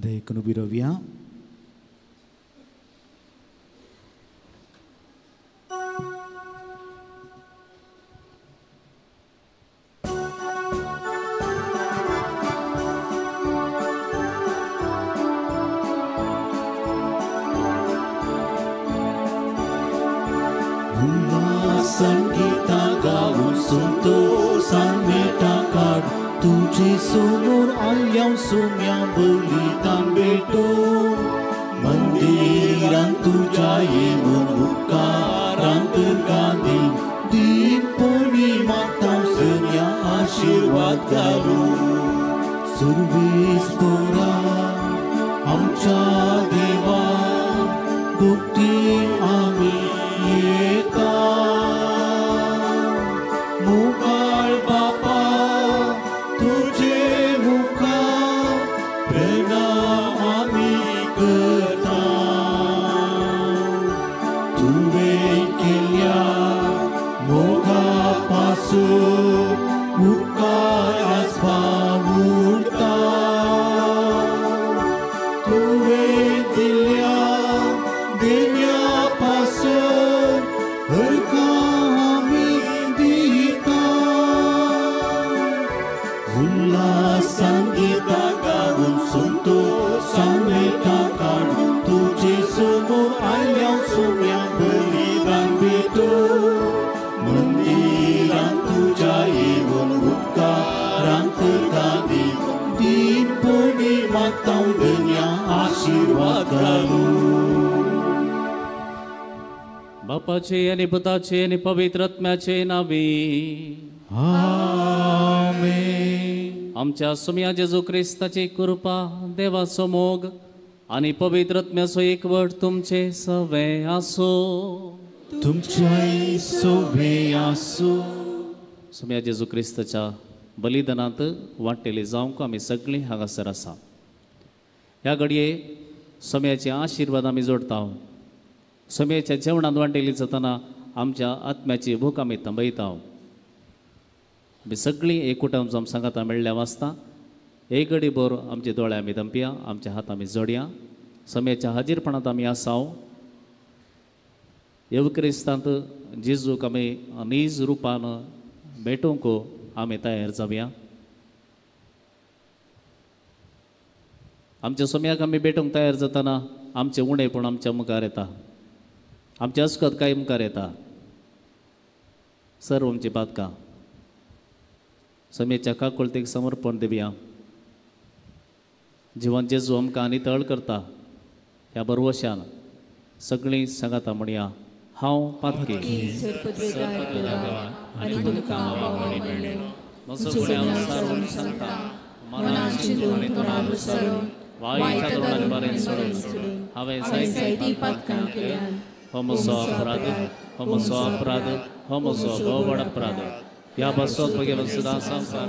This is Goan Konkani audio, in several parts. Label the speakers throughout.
Speaker 1: देखून उबी रावया.
Speaker 2: संगीता गाऊन संतोषान मेटा काड तुझे समोर आल्याव सोम्या बलिदान भेटून मंदिरान तुझ्या येऊन उपकारांत गादी दीन पोणी मागता सोम्या आशीर्वाद घालून सुरवेस्तोरा आमच्या देवा भक्तीन आमी येता मुखार बापा तुझे मुखार प्रणाम आमी करता तुवें केल्या मोगा पासून उपकार आसपा उरता तुवें दिल्या देण्या पासून हरका आमी दिता उल्हासान गीतां गावन संतोषान मेटां काडून तुजे समोर आयल्या सोम्या बलिदान भेटून मंदिरान तुज्या येवन उपकारांत गादी दीन पोणी मागता धन्या आशिर्वाद घालून.
Speaker 3: बापाचे आनी पुताचे आनी पवित्र आत्म्याचे नावे
Speaker 2: आमेन.
Speaker 3: आमच्या सोम्या जेजू क्रिस्ताची कृपा, देवाचो मोग आनी पवित्र आत्म्याचो एकवट तुमचे सवे आसो.
Speaker 2: तुमच्याय सवे आसो.
Speaker 3: सोम्या जेजू क्रिस्ताच्या बलिदानांत वांटेली जावंक आमी सगळीं हांगासर आसा. ह्या घडये सोम्याचे आशिर्वाद आमी जोडटा. सोम्याच्या जेवणांत वांटेली जातना आमच्या आत्म्याची भूक आमी थांबयता. आमी सगळीं एकवटान जावन सांगाता मेळ्ळ्या वाचता एक घडी भर आमचे दोळे आमी दंपया, आमचे हात आमी जोडया. सोम्याच्या हाजीरपणांत आमी आसाव. येवक्रिस्तांत जेजूक आमी नीज रुपान भेटूंक आमी तयार जावया. आमच्या सोम्याक आमी भेटूंक तयार जातना आमचें उणेपण आमच्या मुखार येता, आमच्या अस्कत काय मुखार येता. सर्व आमची पातकां सोम्याच्या काकुळतेक समर्पण दिवया. जिवन जेजू आमकां नितळ करता ह्या बरवशान सगळीं सांगाता म्हणया, हांव पातकी म्हजो गुन्यांव सारून सांगता, मनान चिंतून तोंडान विसरून वायट तोंडान बरें सोडून हांवें जायतीं पातकां केल्यात. हो म्हजो अपराध, हो म्हजो अपराध, हो म्हजो भोव व्हड अपराध. ह्या पासत म्हगेलो सदां संवसार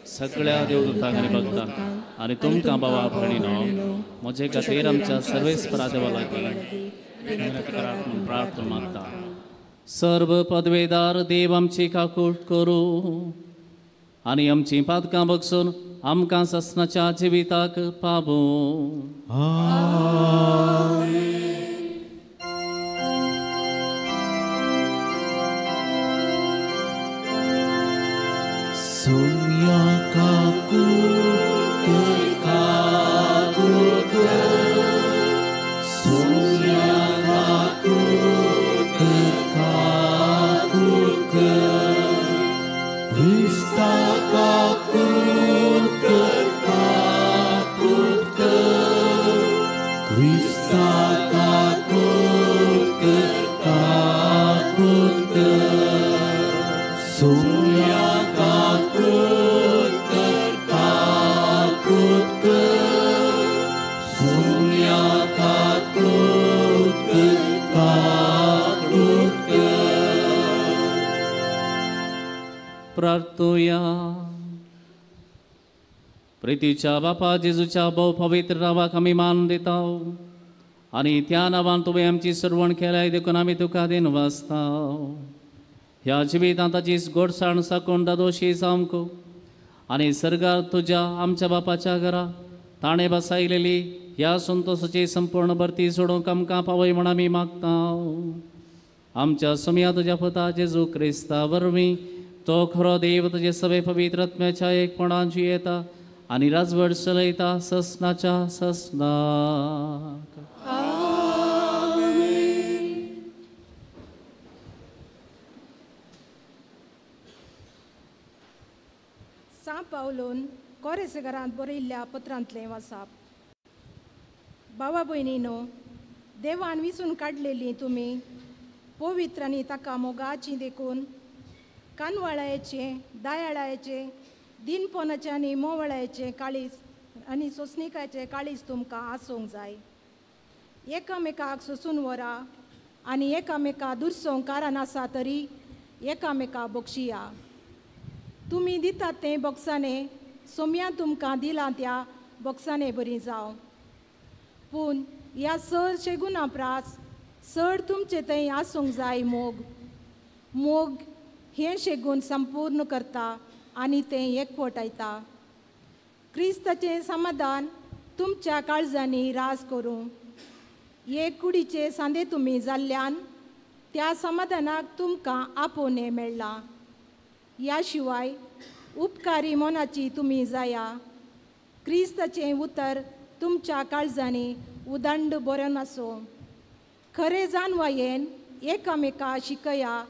Speaker 3: सगळ्या देवदूतांक आनी भक्तांक आनी तुमकां बाबा भयणीनो म्हजे खातीर आमच्या सर्वेस्परा देवा लागीं प्रार्थना मागता. सर्व पदवेदार देव आमची काकूट करूं आनी आमचीं पातकां बगसून आमकां ससनाच्या जिविताक पावूं.
Speaker 2: सोम्या काकूट काकूट सोम्या काकूट काकूट क्रिस्ता काकूट काकूट क्रिस्ता काकूट काकूट सोम्या काकूट काकूट सोम्या काकूट काकूट.
Speaker 3: प्रार्थुया. प्रितीच्या बापा जेजूच्या भोव पवित्र नांवाक आमी मान दिता आनी त्या नांवान तुवें आमची सरवण केल्याय देखून आमी तुका दिन वाचता. ह्या जिवितांत ताची गोडसाण साकून दादोशी जावंक आनी सर्गार तुज्या आमच्या बापाच्या घरा ताणें बसायलेली ह्या संतोसाची संपूर्ण भरती सोडूंक आमकां पावय म्हण आमी मागता. आमच्या सोम्या तुज्या पुता जेजू क्रिस्ता वरवीं तो खरो देव तुजे सवे पवित्र आत्म्याच्या एकपणान जियेता आनी राजवट चलयता ससनाच्या ससनाक.
Speaker 1: सां पावलोन कोरेसघरांत बरयल्ल्या पत्रांतलें वासाप. बाबा भयणीनो, देवान विसून काडलेली तुमी पवित्र आनी ताका मोगाची देखून कानवाळायचें, दयाळायचें, दिनपणाचें आनी मोवळायचें काळीज आनी सोंसणिकायचें काळीज तुमकां आसूंक जाय. एकामेकाक सोंसून व्हरा आनी एकामेका दुरसोंक कारण आसा तरी एकामेका बक्षिया. तुमी दितात तें बोक्साने सोम्या तुमकां दिलां त्या बोक्साने बरी जावं. पूण ह्या चडशे गुणा प्रास चड तुमचे थंय आसूंक जाय मोग. मोग हें शेगूण संपूर्ण करता आनी तें एकवटायता. क्रिस्ताचें समाधान तुमच्या काळजांनी राज करूं. एक कुडीचे सांदे तुमी जाल्ल्यान त्या समाधानाक तुमकां आपोवणें मेळ्ळां. ह्या शिवाय उपकारी मनाची तुमी जाया. क्रिस्ताचें उतर तुमच्या काळजांनी उदंड बरें आसूं. खरें जाणवायेन एकामेका शिकया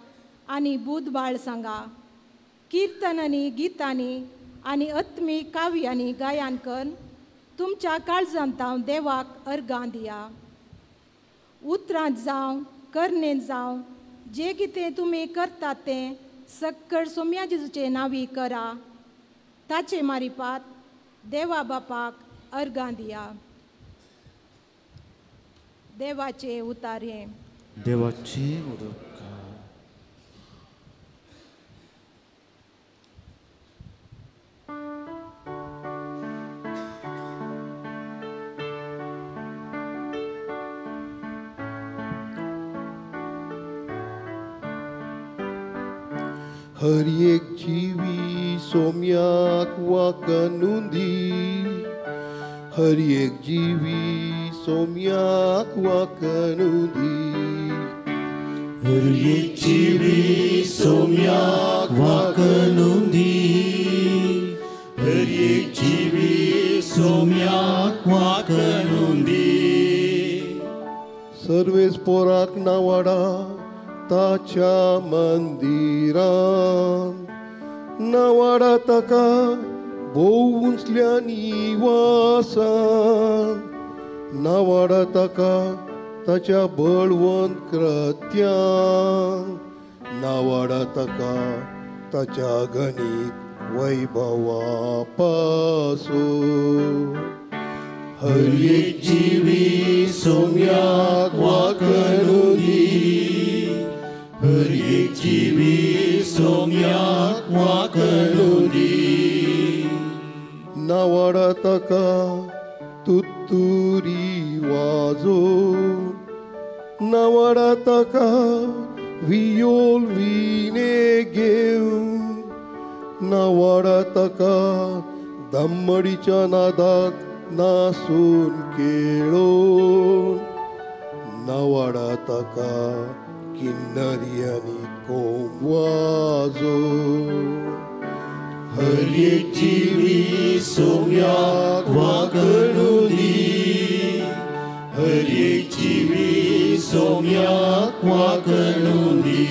Speaker 1: आनी बुदबाळ सांगा. किर्तनांनी, गितांनी आनी आत्मीक काव्यांनी गायन करून तुमच्या काळजांत देवाक अर्गां दिया. उतरांत जावं, करणेंत जावं, जें कितें तुमी करतात तें सक्कड सोम्या जेजूचे नांवी करा. ताचे मारिपात देवा बापाक अर्गां दिया. देवाचे उतारे.
Speaker 2: देवाचे उदक.
Speaker 4: हर एक जीवी सोम्याक वाकनुंदी, हर एक जीवी सोम्याक वाकनुंदी,
Speaker 2: हर एक जीवी सोम्याक वाकनुंदी, हर एक जीवी सोम्याक वाकनुंदी.
Speaker 4: सर्वेस पोराक नावाडा ताच्या मंदिरान, नावाडा ताका भोव उंचल्या निवासान, नावाडा ताका ताच्या बळवंत कृत्यान, नावाडा ताका ताच्या गणीत वैभवा पासून.
Speaker 2: हर एक जीवी सोम्याक वाकनुंदी, हर एक जीवी सोम्याक वाकनुंदी.
Speaker 4: नावाडा ताका तुत्तुरी वाजो, नावाडा ताका वियोल विणे घेवन, नावाडा ताका दम्मडीच्या नादाक नासून खेळोन, नावाडा ताका किन्नरी आनी कोम वाजो.
Speaker 2: हर एक जीवी सोम्याक वाकनुंदी, हर एक जीवी सोम्याक वाकनुंदी.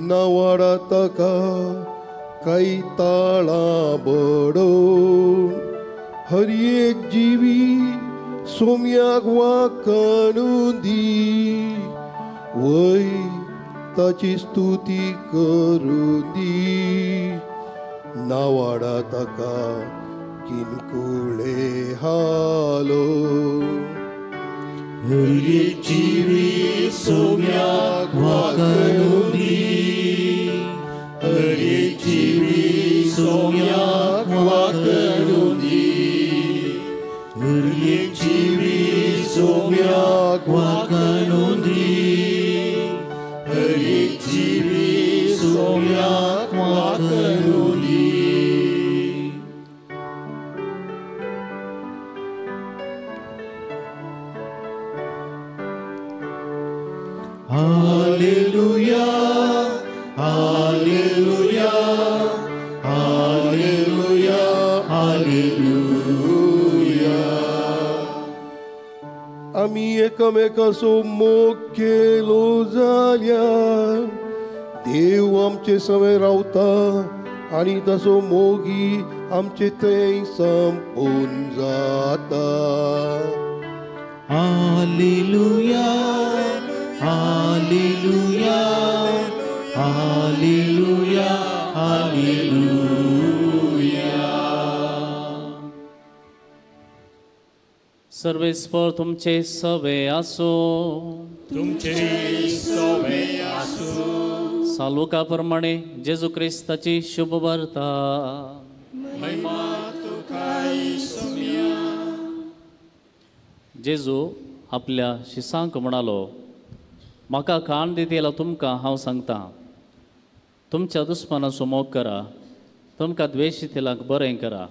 Speaker 4: नावाडा ताका कांय ताळां बडोवन, हर एक जीवी सोम्याक वाकनुंदी, वय ताची स्तुती करुंदी. नावाडा ताका किनकुळे हालो.
Speaker 2: हर एक जीवी सोम्याक वाकनुंदी, हर एक जीवी सोम्याक वाकनुंदी, हर एक जीवी सोम्याक वाकनुंदी, हर एक जीवी सोम्याक वाकनुंदी.
Speaker 4: एकामेकाचो मोग केलो जाल्यार देव आमचे सवे रावता आनी ताचो मोगी आमचे थंय संपून जाता.
Speaker 2: Hallelujah, hallelujah, hallelujah, hallelujah.
Speaker 3: सर्वेस्पर तुमचे सवे आसो,
Speaker 2: तुमचे सवे आसो.
Speaker 3: सालुका प्रमाणे जेजू क्रिस्ताची शुभ वार्ता.
Speaker 2: महिमा तुका सोम्या.
Speaker 3: जेजू आपल्या शिसांक म्हणालो, म्हाका कान दितेला तुमकां हांव सांगता, तुमच्या दुस्मानाचो मोग करा, तुमकां द्वेशितेल्यांक बरें करा,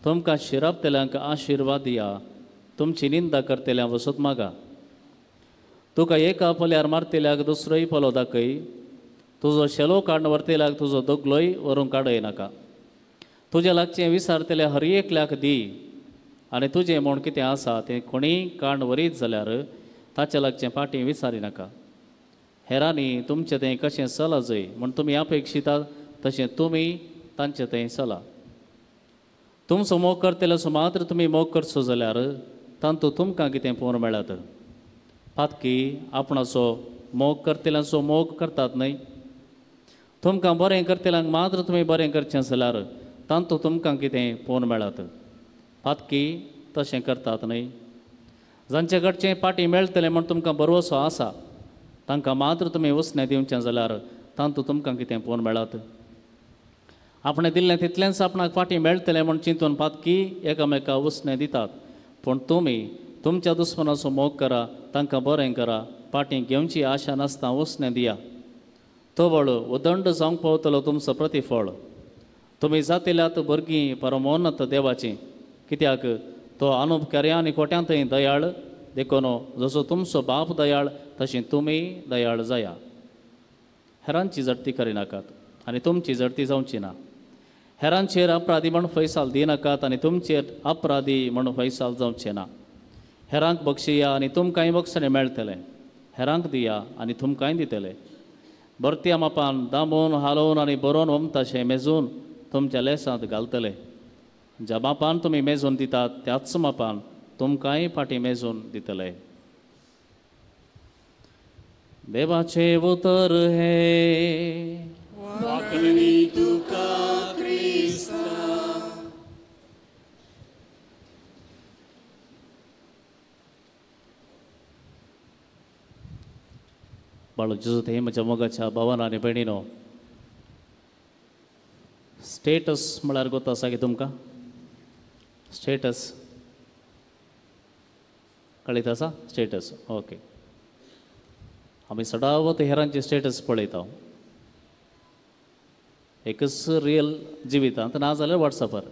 Speaker 3: तुमकां शिरापतेल्यांक आशिर्वाद दिया, तुमची निंदा करतल्या वसत मागा. तुका एका पल्यार मारतेल्याक दुसरोय पलो दाखय, तुजो शेलो काडून व्हरतेल्याक तुजो दोगलोय व्हरूंक काडय नाका. तुज्या लागचें विसारतल्या हर एकल्याक दी, आनी तुजें म्हूण कितें आसा तें कोणीय काडून व्हरीत जाल्यार ताच्या लागचें फाटीं विसारी नाका. हेरांनी तुमचें तें कशें चला जय म्हूण तुमी अपेक्षितात तशें तुमी तांचें थंय चला. तुमचो मोग करतल्याचो मात्र तुमी मोग करचो जाल्यार तांतूं तुमकां कितें पोवन मेळत? पातकी आपणाचो मोग करतल्यांचो मोग करतात न्हय? तुमकां बरें करतल्यांक मात्र तुमी बरें करचें जाल्यार तांतूं तुमकां कितें पोवन मेळत? पातकी तशें करतात न्हय? जांचे कडचें पाटी मेळटलें म्हूण तुमकां भरवसो आसा तांकां मात्र तुमी उसणें दिवचें जाल्यार तांतूं तुमकां कितें पोवन मेळत? आपणें दिल्लें तितलेंच आपणाक फाटीं मेळटलें म्हूण चिंतून पातकी एकामेका उसणें दितात. पूण तुमी तुमच्या दुस्मनाचो मोग करा, तांकां बरें करा, फाटीं घेवची आशा नासतना उसणें दिया. तवळ उदंड जावंक पावतलो तुमचो प्रतिफळ. तुमी जातेल्यात भुरगीं परमोन्नत देवाचीं, कित्याक तो अनुपकार्या आनी खोट्यांतय दयाळ. देखून जसो तुमचो बाप दयाळ तशें तुमी दयाळ जाया. हेरांची झडती करिनाकात आनी तुमची झडती जावची ना. हेरांचेर अपराधी म्हूण फैसाल दिनाकात आनी तुमचेर अपराधी म्हूण फैसाल जावचें ना. हेरांक बक्षिया आनी तुमकांय बक्षणें मेळटलें. हेरांक दिया आनी तुमकांय दितले. भरत्या मापान दामून हालोवन आनी बरोवन ओमताशें मेजून तुमच्या लेसांत घालतले. ज्या मापान तुमी मेजून दितात त्याच मापान तुमकांय फाटीं मेजून दितले. देवाचें उतर हें.
Speaker 2: वाखणी तुका क्रिस्ता.
Speaker 3: बाळू जेजू ते म्हज्या मोगाच्या भावान आनी भयणीनो, स्टेटस म्हळ्यार गोत आसा की तुमकां? स्टेटस कळीत आसा? Status okay. आमी सदांच हेरांचे स्टेटस पळयता, एकच रियल जिवितांत ना जाल्यार वॉट्सॅपार.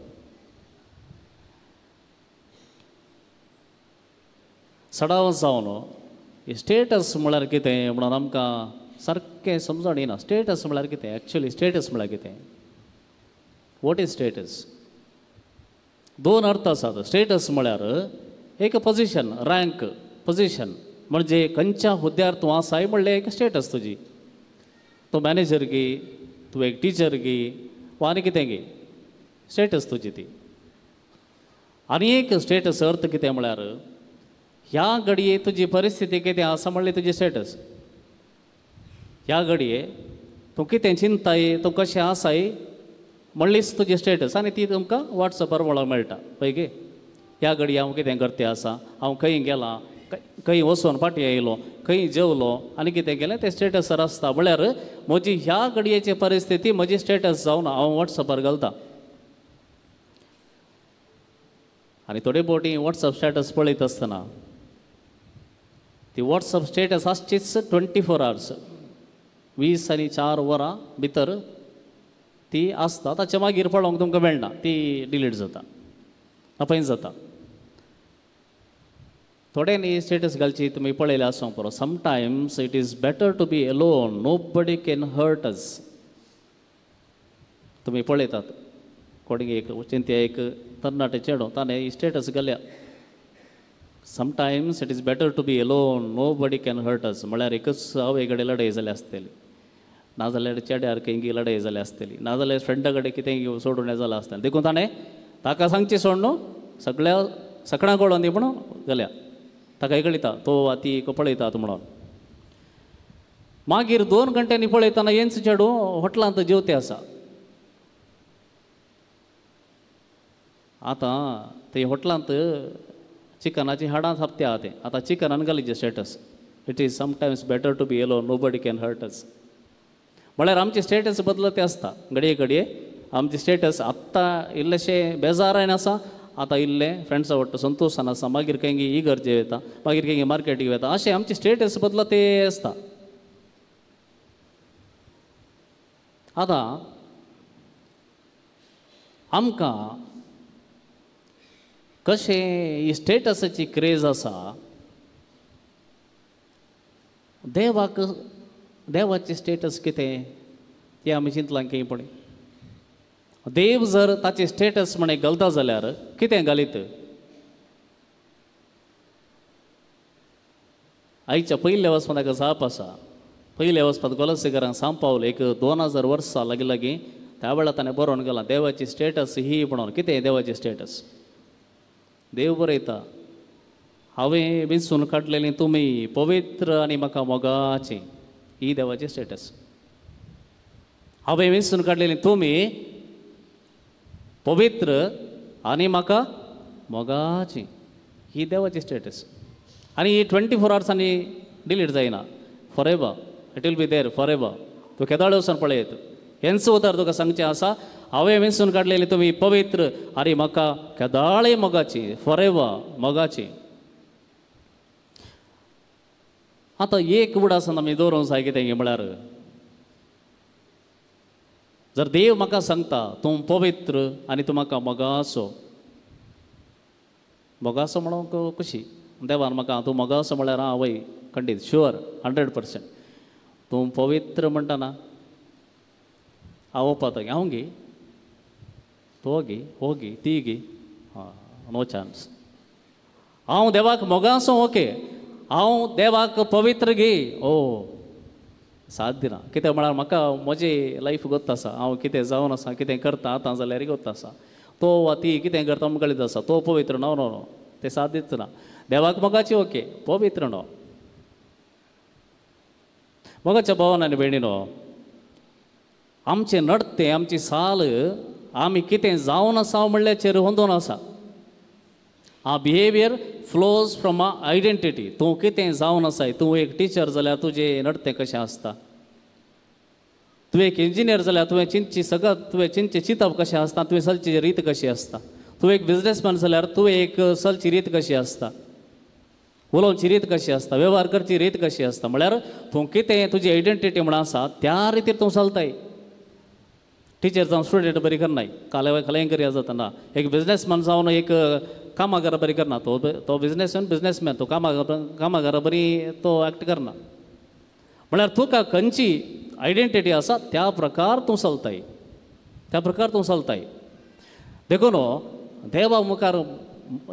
Speaker 3: सदांच जावन स्टेटस म्हळ्यार कितें म्हणून आमकां सारकें समजण येना. स्टेटस म्हळ्यार कितें? एक्चुअली स्टेटस म्हळ्यार कितें? What is status? दोन अर्थ आसात. स्टेटस म्हळ्यार एक पोजिशन, रँक, पोजिशन म्हणजे खंयच्या हुद्द्यार तूं आसाय म्हणल्यार एक स्टेटस तुजी. तूं मॅनेजर गी, तूं एक टिचर गी, वा आनी कितें गी, स्टेटस तुजी ती. आनी एक स्टेटस अर्थ कितें म्हळ्यार ह्या घडये तुजी परिस्थिती कितें आसा म्हणल्यार तुजी स्टेटस. ह्या घडये तूं कितें चिंताय, तूं कशें आसाय म्हणलीच तुजी स्टेटस. आनी ती तुमकां वॉट्सॅपार वळोवंक मेळटा. पळय गे, ह्या घडये हांव कितें करते आसा, हांव खंय गेलां, खंय वचोन फाटीं आयलो, खंय जेवलो आनी कितें केलें तें स्टेटसार आसता. म्हळ्यार म्हजी ह्या घडयेची परिस्थिती म्हजी स्टेटस जावन हांव वॉट्सॅपार घालता. आनी थोडे फावटी वॉट्सॅप स्टेटस पळयत आसतना ती वॉट्सॅप स्टेटस आसचीच 24 आवर्स, 24 वरां भितर ती आसता. ताच्या मागीर पळोवंक तुमकां मेळना, ती डिलीट जाता, अपंय जाता. थोड्यांनी स्टेटस घालची तुमी पळयलें आसूंक पुरो. Sometimes it is better to be alone, nobody can hurt us. तुमी पळयतात कोणीक एक चिंत्या एक तरणाटे चेडो ताणें स्टेटस घाल्या, Sometimes it is better to be alone, nobody can hurt us. म्हळ्यार एकच आवय कडेन लडाय जाल्या आसतली, नाजाल्यार चेड्यार खंय लडाय जाल्या आसतली, नाजाल्यार फ्रेंडा कडेन कितें सोडून जालां आसतलें. देखून ताणें ताका सांगचें सोड न्हू सगळ्या सगळ्यां कळोन दी म्हणून गेल्या. ताका कळयता तो वा ती पळयतात म्हणून. मागीर 2 घंट्यांनी पळयतना हेंच चेडूं हॉटलांत जेवते आसा. आतां ते हॉटलांत चिकनाची हाडां थापते आहा तें. आतां चिकनान घालीचें status, it is sometimes better to be alone, nobody can hurt us. म्हळ्यार आमचे स्टेटस बदलते आसता घडये घडये. आमचे स्टेटस आत्तां इल्लेशें बेजारान आसा, आतां इल्लें फ्रेंड्सा वाट्ट संतोशान आसा, मागीर खंय इगर्जे वयता, मागीर खंय मार्केटीक वयता, अशें आमचे स्टेटस बदलते आसता. आतां आमकां कशें ही स्टेटसाची क्रेज आसा, देवाक देवाचें स्टेटस कितें तें आमी चिंतलां की पळय. देव जर ताचें स्टेटस म्हणे घालता जाल्यार कितें घालीत? आयच्या पयल्या वचपाक ताका जाप आसा. पयल्या वचपाक गोलसेकरांक सांपावलें एक 2000 वर्सां लागीं लागीं त्या वेळार ताणें बरोवन गेलां देवाची स्टेटस ही म्हणून. कितें देवाची स्टेटस? देव बरयता, हांवें विंचून काडलेली तुमी पवित्र आनी म्हाका मोगाची. ही देवाची स्टेटस. हांवें विंचून काडलेली तुमी पवित्र आनी म्हाका मोगाची. ही देवाची स्टेटस. आनी ही 24 आवर्सांनी डिलीट जायना. Forever it will be there forever. तूं केदाळ वचून पळयत हेंच उतर तुका सांगचें आसा, हांवें विंचून काडलेली तुमी पवित्र आनी म्हाका केदाळय मोगाची, फॉर एवर मोगाची. आतां एक उडासान आमी दवरूंक जाय कितें म्हळ्यार, जर देव म्हाका सांगता तूं पवित्र आनी तूं म्हाका मोगासो, मोगासो म्हणूंक कशी देवान म्हाका तूं मोगासो म्हळ्यार आं वय खंडीत शुअर 100%. तूं पवित्र म्हणटना हांव ओपात हांव गी तो गी हो गी ती गी, नो चान्स. हांव देवाक मोगासो ओके, हांव देवाक पवित्र गी ओ साथ दिना. कितें म्हळ्यार म्हाका म्हजी लायफ गोत्त आसा, हांव कितें जावन आसा, कितें करता आतां जाल्यार गोत्त आसा. तो वा ती कितें करता आमकां कळीत आसा. तो पवित्र नो नो नो तें साथ दिच ना. देवाक मोगाची ओके, पवित्र नो. मोगाच्या भावान आनी भयणीनो, आमचें नडतें आमची साल आमी कितें जावन आसा म्हणल्याचेर होंदोन आसा. आ behaviour flows from a identity. तूं कितें जावन आसाय, तूं एक टिचर जाल्यार तुजें नडतें कशें आसता, तूं एक इंजिनियर जाल्यार तुवें चिंतची सगळं तुवें चिंतचें चिंतप कशें आसता, तुवें चलची रीत कशी आसता, तूं एक बिजनेसमॅन जाल्यार तुवें एक चलची रीत कशी आसता, उलोवची रीत कशी आसता, वेव्हार करची रीत कशी आसता. म्हळ्यार तूं कितें तुजी आयडेंटिटी म्हण आसा त्या रितीर तूं चलताय. टिचर जावन स्टुडंट बरी करनाय, काले कलें करया जाता ना. एक बिजनेसमॅन जावन एक कामागारा बरी करना, तो तो बिजनेसमॅन बिजनेसमॅन तो कामागारा बरी तो एक्ट करना. म्हळ्यार तुका खंयची आयडेंटिटी आसा त्या प्रकार तूं चलताय, त्या प्रकार तूं चलताय. देखून देवा मुखार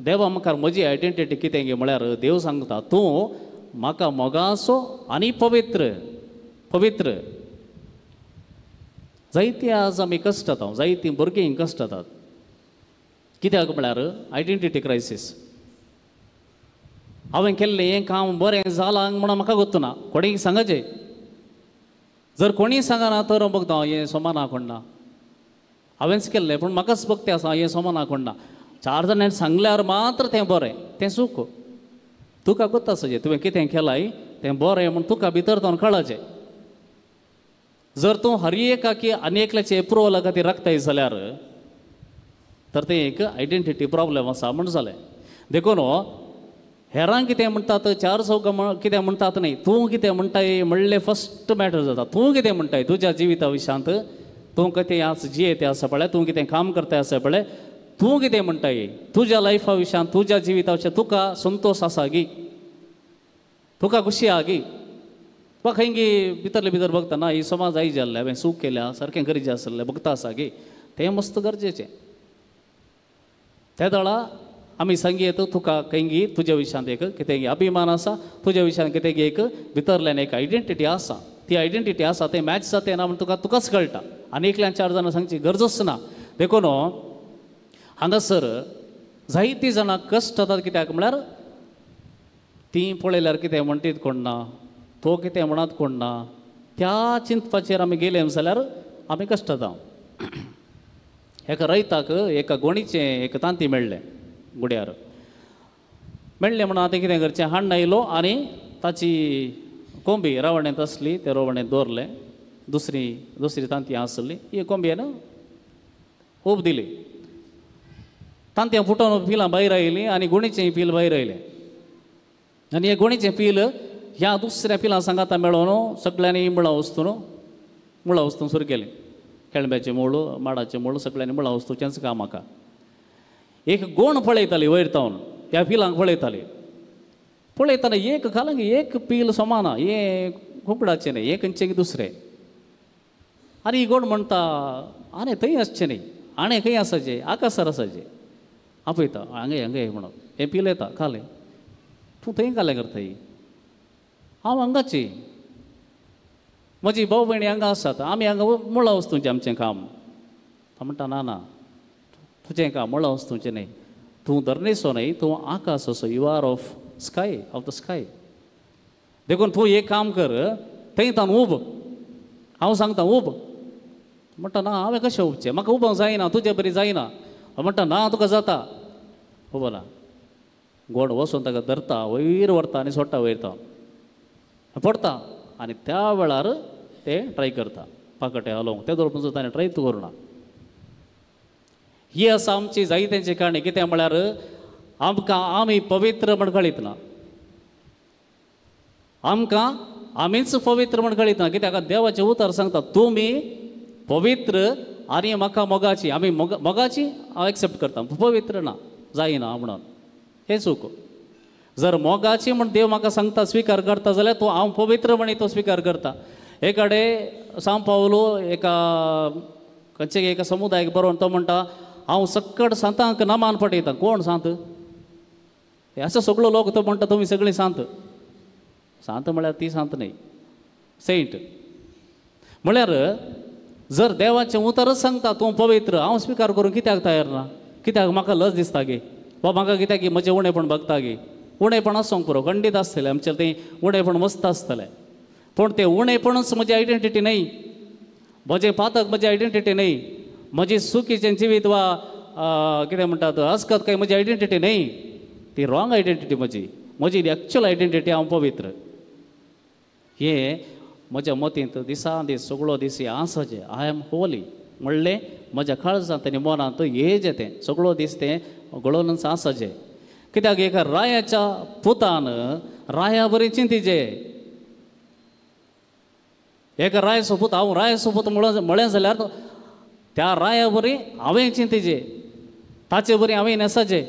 Speaker 3: देवा मुखार म्हजी आयडेंटिटी कितें गे म्हळ्यार देव सांगता तूं म्हाका मोगासो आनी पवित्र. पवित्र जायतीं आज आमी कश्ट जाता, जायतीं भुरगीं कश्ट जातात. कित्याक म्हळ्यार आयडेंटिटी क्रायसीस. हांवें केल्लें हें काम बरें जालां म्हणून म्हाका गोत्तू ना, कोणीय सांगाचें. जर कोणीय सांगना तर हांव बगता हें समा ना कोण ना, हांवेंच केल्लें पूण म्हाकाच बगते आसा हें समा ना कोण ना. 4 जाणांनी सांगल्यार मात्र तें बरें, तें चूक. तुका गोत्ता आसचें तुवें कितें केलाय तें बरें म्हूण तुका भितर जावन कळचें. जर तूं हर एकाकी आनी एकल्याचे एप्रुवला खातीर राखताय जाल्यार तर तें एक आयडेंटिटी प्रॉब्लम आसा म्हूण जालें. देखून हेरांक कितें म्हणटात, 4 चौगां कितें म्हणटात न्ही, तूं कितें म्हणटाय म्हणलें फस्ट मॅटर जाता. तूं कितें म्हणटाय तुज्या जिविता विशयांत, तूं कितें आज जियेते आसा पळय, तूं कितें काम करताय आसा पळय, तूं कितें म्हणटाय तुज्या लायफा विशयांत, तुज्या जिविता विशयांत तुका संतोश आसा गी, तुका खुशी आहा गी. वा खंय गी भितरले भितर बगता ना ही समाज आई जाल्ले हांवें चूक केल्या सारकें गरजेचें आसलें बगता आसा गी, तें मस्त गरजेचें. त्या दळा आमी सांगयेत तुका खंयगी तुज्या विशयांत एक कितें अभिमान आसा, तुज्या विशयांत कितें एक भितरल्यान एक आयडेंटिटी आसा, ती आयडेंटिटी आसा तें मॅच जाता ना म्हण तुका तुकाच कळटा आनी एकल्यान चार जाणां सांगची गरजच ना. देखून हांगासर जायतीं जाणां कश्ट जातात कित्याक म्हळ्यार तीं पळयल्यार कितें म्हणटीत कोण ना, तो कितें म्हणत कोण ना, त्या चिंतपाचेर आमी गेले जाल्यार आमी कश्ट जाता. एका रयताक एका गोणीचें एक तांती मेळ्ळें गुड्यार मेळ्ळें म्हणून आतां कितें करचें, हाण्ण आयलो आनी ताची कोंबी रावणेंत आसली ते रोवणेंत दवरलें, दुसरी दुसरी तांती आसली ही कोंबयेन ऊब दिली, तांतयां फुटोवन पिलां भायर आयलीं आनी गुणीचें पील भायर आयलें आनी हें गुणीचें पील ह्या दुसऱ्या पिलां सांगाता मेळोन सगळ्यांनी मुळां वस्तून मुळां वस्तून सुरू केलीं, केळंब्याचें मूळ माडाचें मूळ सगळ्यांनी मुळां वस्तूचेंच काम म्हाका. एक गोण पळयताली वयर तावन ह्या पिलांक पळयताली, पळयतना एक खालांक एक पील समाना हें कुकडाचें न्हय, हें खंयचें दुसरें. आनी ही गोण म्हणटा आनी थंय आसचें न्हय, आणे खंय आसाचें आकासार आसाचें, आपयता हांगा हांगा म्हणून हें पील येता खालें, तूं थंय खालें करताय, हांव हांगाची म्हजी भाव भयणी हांगा आसात, आमी हांगा मुळां वस्तूंचें आमचें काम. तो म्हणटा ना ना तुजें काम मुळां वस्तूंचें न्हय, तूं धरणेचो न्हय, तूं आकाश असो, you are of sky of the sky. देखून तूं एक काम कर थंय तान उब, हांव सांगता उब. म्हणटा ना हांवें कशें उबचें, म्हाका उबोंक जायना, तुजे बरी जायना. म्हणटा ना तुका जाता, उबो ना. गोड वचून ताका धरता वयर व्हरता आनी सोडटा वयर तो पडटा आनी त्या वेळार ते ट्राय करता पाकटे हालोवंक, ते दवरपून ताणें ट्राय करुना. ही आसा आमची जायत्यांची काणी. कितें म्हळ्यार आमकां आमी पवित्र म्हण कळीत ना, आमकां आमीच पवित्र म्हण कळीत ना. कित्याक देवाचें उतर सांगता तुमी पवित्र आनी म्हाका मोगाची, आमी मोगाची हांव एक्सेप्ट करता, पवित्र ना जायना म्हणून हें चूक. जर मोगाची म्हण देव म्हाका सांगता स्विकार करता जाल्यार तो हांव पवित्र म्हण तो स्विकार करता. एकडे सांव पावलो एका खंयचे एका समुदायाक बरोवन तो म्हणटा हांव सक्कड सांतांक नामान पटयता. कोण सांत? हे असो सगळो लोक तो म्हणटा तुमी सगळीं सांत. सांत म्हळ्यार ती सांत न्हय, सेंट म्हळ्यार जर देवाचें उतरच सांगता तूं पवित्र, हांव स्विकार करूंक कित्याक तयार ना? कित्याक म्हाका लज दिसता गे, वा म्हाका कित्याक की म्हजें उणेपण बगता गे? उणेपण आसूंक पुरो, खंडीत आसतलें आमचें तें उणेपण मस्त आसतलें, पूण तें उणेपणूच म्हजी आयडेंटिटी न्हय, म्हजें पातक म्हजी आयडेंटिटी न्हय, म्हजी चुकीचें जिवीत वा कितें म्हणटात अस्कत काय म्हजी आयडेंटिटी न्हय, ती रॉंग आयडेंटिटी म्हजी. म्हजी एक्चुअल आयडेंटिटी हांव पवित्र. हें म्हज्या मतींत दिसान दीस सगळो दीस हें आसाचें, I am Holi म्हणलें म्हज्या काळजांत आनी मनांत हेजें तें सगळो दीस तें घडोवनच आसाचें. कित्याक एका रायाच्या पुतान राया बरी चिंतीचें, एका रायाचो पूत हांव रायाचो पूत म्हळें जाल्यार त्या राया बरी हांवें चिंतीचें, ताचे बरी हांवें न्हेसाचें,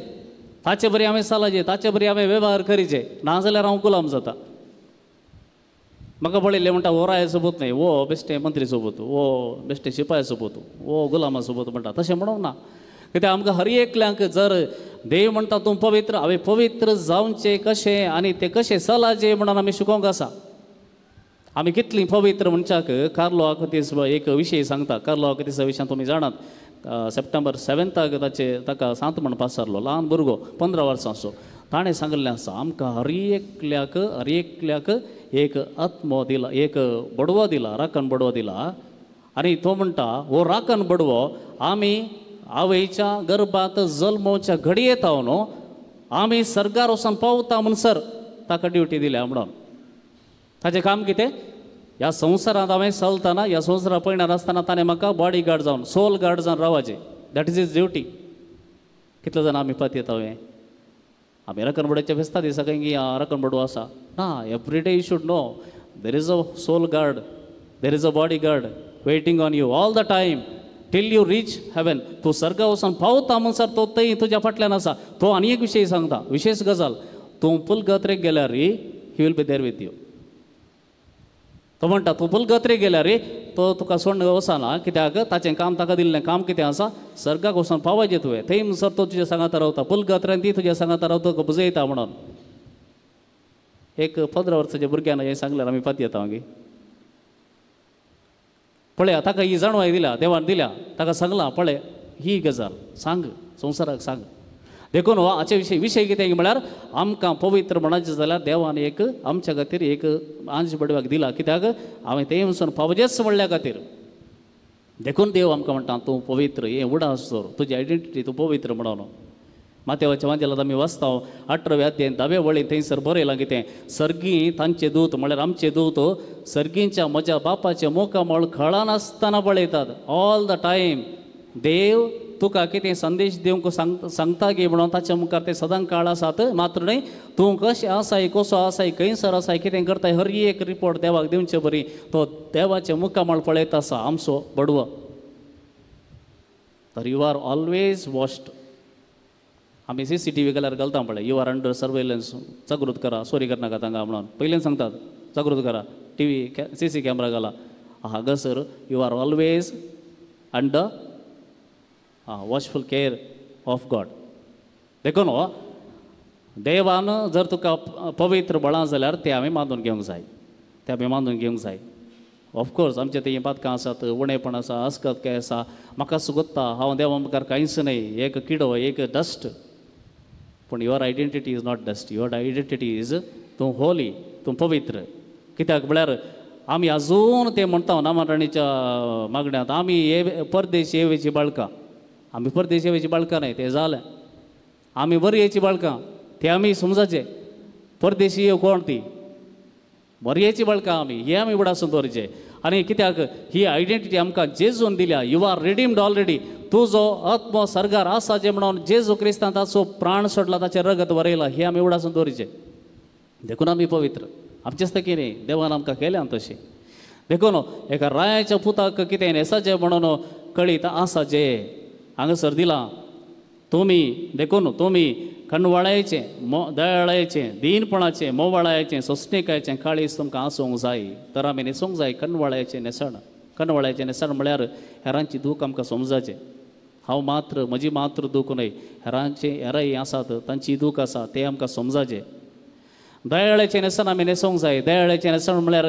Speaker 3: ताचे बरी हांवें चलाचें, ताचे बरी हांवें वेव्हार करीचें, नाजाल्यार हांव गुलाम जाता. म्हाका पळयलें म्हणटा हो रायाचो पूत न्हय, हो बेश्टे मंत्रीचो पूत, हो बेश्टे शिपायाचो पूत, हो गुलामाचो पूत म्हणटा. तशें म्हणूंक ना. कित्याक आमकां हर एकल्यांक जर देव म्हणटा तूं पवित्र, हांवें पवित्र जावचें कशें आनी तें कशें चलाचें म्हणून आमी शिकोवंक आसा. आमी कितलीं पवित्र म्हणच्याक कार्लो आकुतीस एक विशय सांगता. कार्लो आकुतीसा विशयान तुमी जाणात, सप्टेंबर 7 ताचे ताका सांत म्हण पासारलो, ल्हान भुरगो 15 वर्सांचो. ताणें सांगिल्लें आसा आमकां हर एकल्याक हर एकल्याक एक आत्मो दिला, एक बडवो दिला, राखण बडवो दिला. आनी तो म्हणटा हो राखण बडवो आमी आवयच्या गर्भांत जल्मोवच्या घडये न्हू आमी सर्गार वचून पावता म्हणसर ताका ड्युटी दिल्या म्हणून. ताचें काम कितें? ह्या संवसारांत हांवें चलतना, ह्या संवसारा पयणार आसतना ताणें म्हाका बॉडी गार्ड जावन सोल गार्ड जावन रावपाचें, that is his duty. कितले जाणां आमी पतयता हांवें आमी राखणबडोच्या फेस्ता दिसा खंय राखणबडो आसा ना. Every day you should know there is a soul guard, there is a body guard waiting on you all the time till you reach heaven. तूं सर्गा वचून पावता म्हणसर तो थंय तुज्या फाटल्यान आसा. तो आनी एक विशय सांगता, विशेश गजाल, तूं पुलगत्रेक गेल्यार he will be there with you. तो म्हणटा तूं पुलगत्रे गेल्यार रे तो तुका सोडून वचना, कित्याक ताचें काम ताका दिल्लें काम कितें आसा सर्गाक वचून पावयचें तुवें, थंय सर तो तुज्या सांगाता रावता, पुलगत्र्यान ती तुज्या सांगाता रावता, तुका बुजयता म्हणून. एक 15 वर्साच्या भुरग्यान हें सांगल्यार आमी पात येता मागीर. पळया ताका ही जाणवाय दिल्या देवान दिल्या, ताका सांगलां पळय ही गजाल सांग संवसाराक सांग. देखून हो हाचे विशय विशय कितें म्हळ्यार आमकां पवित्र म्हणाचें जाल्यार देवान एक आमच्या खातीर एक आंज बडव्याक दिला, कित्याक हांवें तें वचून पावजेच म्हणल्या खातीर. देखून देव आमकां म्हणटा तूं पवित्र, हें उडास दवर तुजी आयडेंटिटी, तूं पवित्र म्हणून. मातेवाच्या वांजेलांत आमी वाचता 18व्या अध्याय 10व्या वळीन थंयसर बरयलां कितें, सर्गी तांचे दूत म्हळ्यार आमचे दूत सर्गींच्या म्हज्या बापाचें मुखामळ खळानासतना पळयतात. ऑल the time देव तुका कितें संदेश दिवंक सांगता गी म्हणून ताच्या मुखार ते सदां काळ आसात. मात्र न्हय तूं कशें आसाय कसो आसाय खंयसर आसाय कितें करताय हर एक रिपोर्ट देवाक दिवचे बरी तो देवाचें मुखामळ पळयत आसा आमचो बडवो. तर you are always washed. आमी CCTV घाल्यार घालता पळय, you are under surveillance, जागृत करा, सोरी करनाका तांकां म्हणून पयलीं सांगतात जागृत करा, TV CC camera घाला. हांगासर you are always under watchful care of God. देखून हो देवान जर तुका पवित्र बळां जाल्यार तें आमी मानून घेवंक जाय, तें आमी मानून घेवंक जाय. ऑफकोर्स आमचे तें पातकां आसात, उणेपण आसा, अस्कत काय आसा, म्हाका सुगोत्ता हांव देवा मुखार कांयच न्हय, एक किडो एक डस्ट. पूण your identity is not dust, your identity is तूं होली, तूं पवित्र. कित्याक म्हळ्यार आमी आजून तें म्हणटा नामराणीच्या मागण्यांत, आमी हे परदेश येवेची बाळकां, आमी परदेश येवेची बाळकां न्हय, तें जालें. आमी बरयेची बाळकां, ते आमी समजाचे. परदेशी येव कोण ती बरयेची बाळकां आमी, हे आमी उडासून दवरचे. आनी कित्याक ही आयडेंटिटी आमकां जेजून दिल्या, you are redeemed already. तुजो आत्मो सर्गार आसा जें म्हणून जेजू क्रिस्तान ताचो प्राण सोडला, ताचें रगत वरयलां, हें आमी उडासून दवरचें. देखून आमी पवित्र, आमचेच तकी न्ही, देवान आमकां केल्यान तशें. देखून एका रायाच्या पुताक कितें न्हेसाचें म्हणून कळीत आसा जें हांगासर दिलां तुमी. देखून तुमी कणवाळायचें, दयाळायचें, दीनपणाचें, मोवाळायचें, सोंसणीकायचें काळीज तुमकां आसूंक जाय. तर आमी न्हेसूंक जाय कणवाळायचें न्हेसण. कणवाळायचें न्हेसण म्हळ्यार हेरांची दूख आमकां समजाचें. हांव मात्र म्हजी मात्र दूख न्हय, हेरांचे हेराय आसात तांची दूख आसा तें आमकां समजाचें. दयाळाचें न्हेसण आमी न्हेसूंक जाय. दयाळाचें न्हेसण म्हळ्यार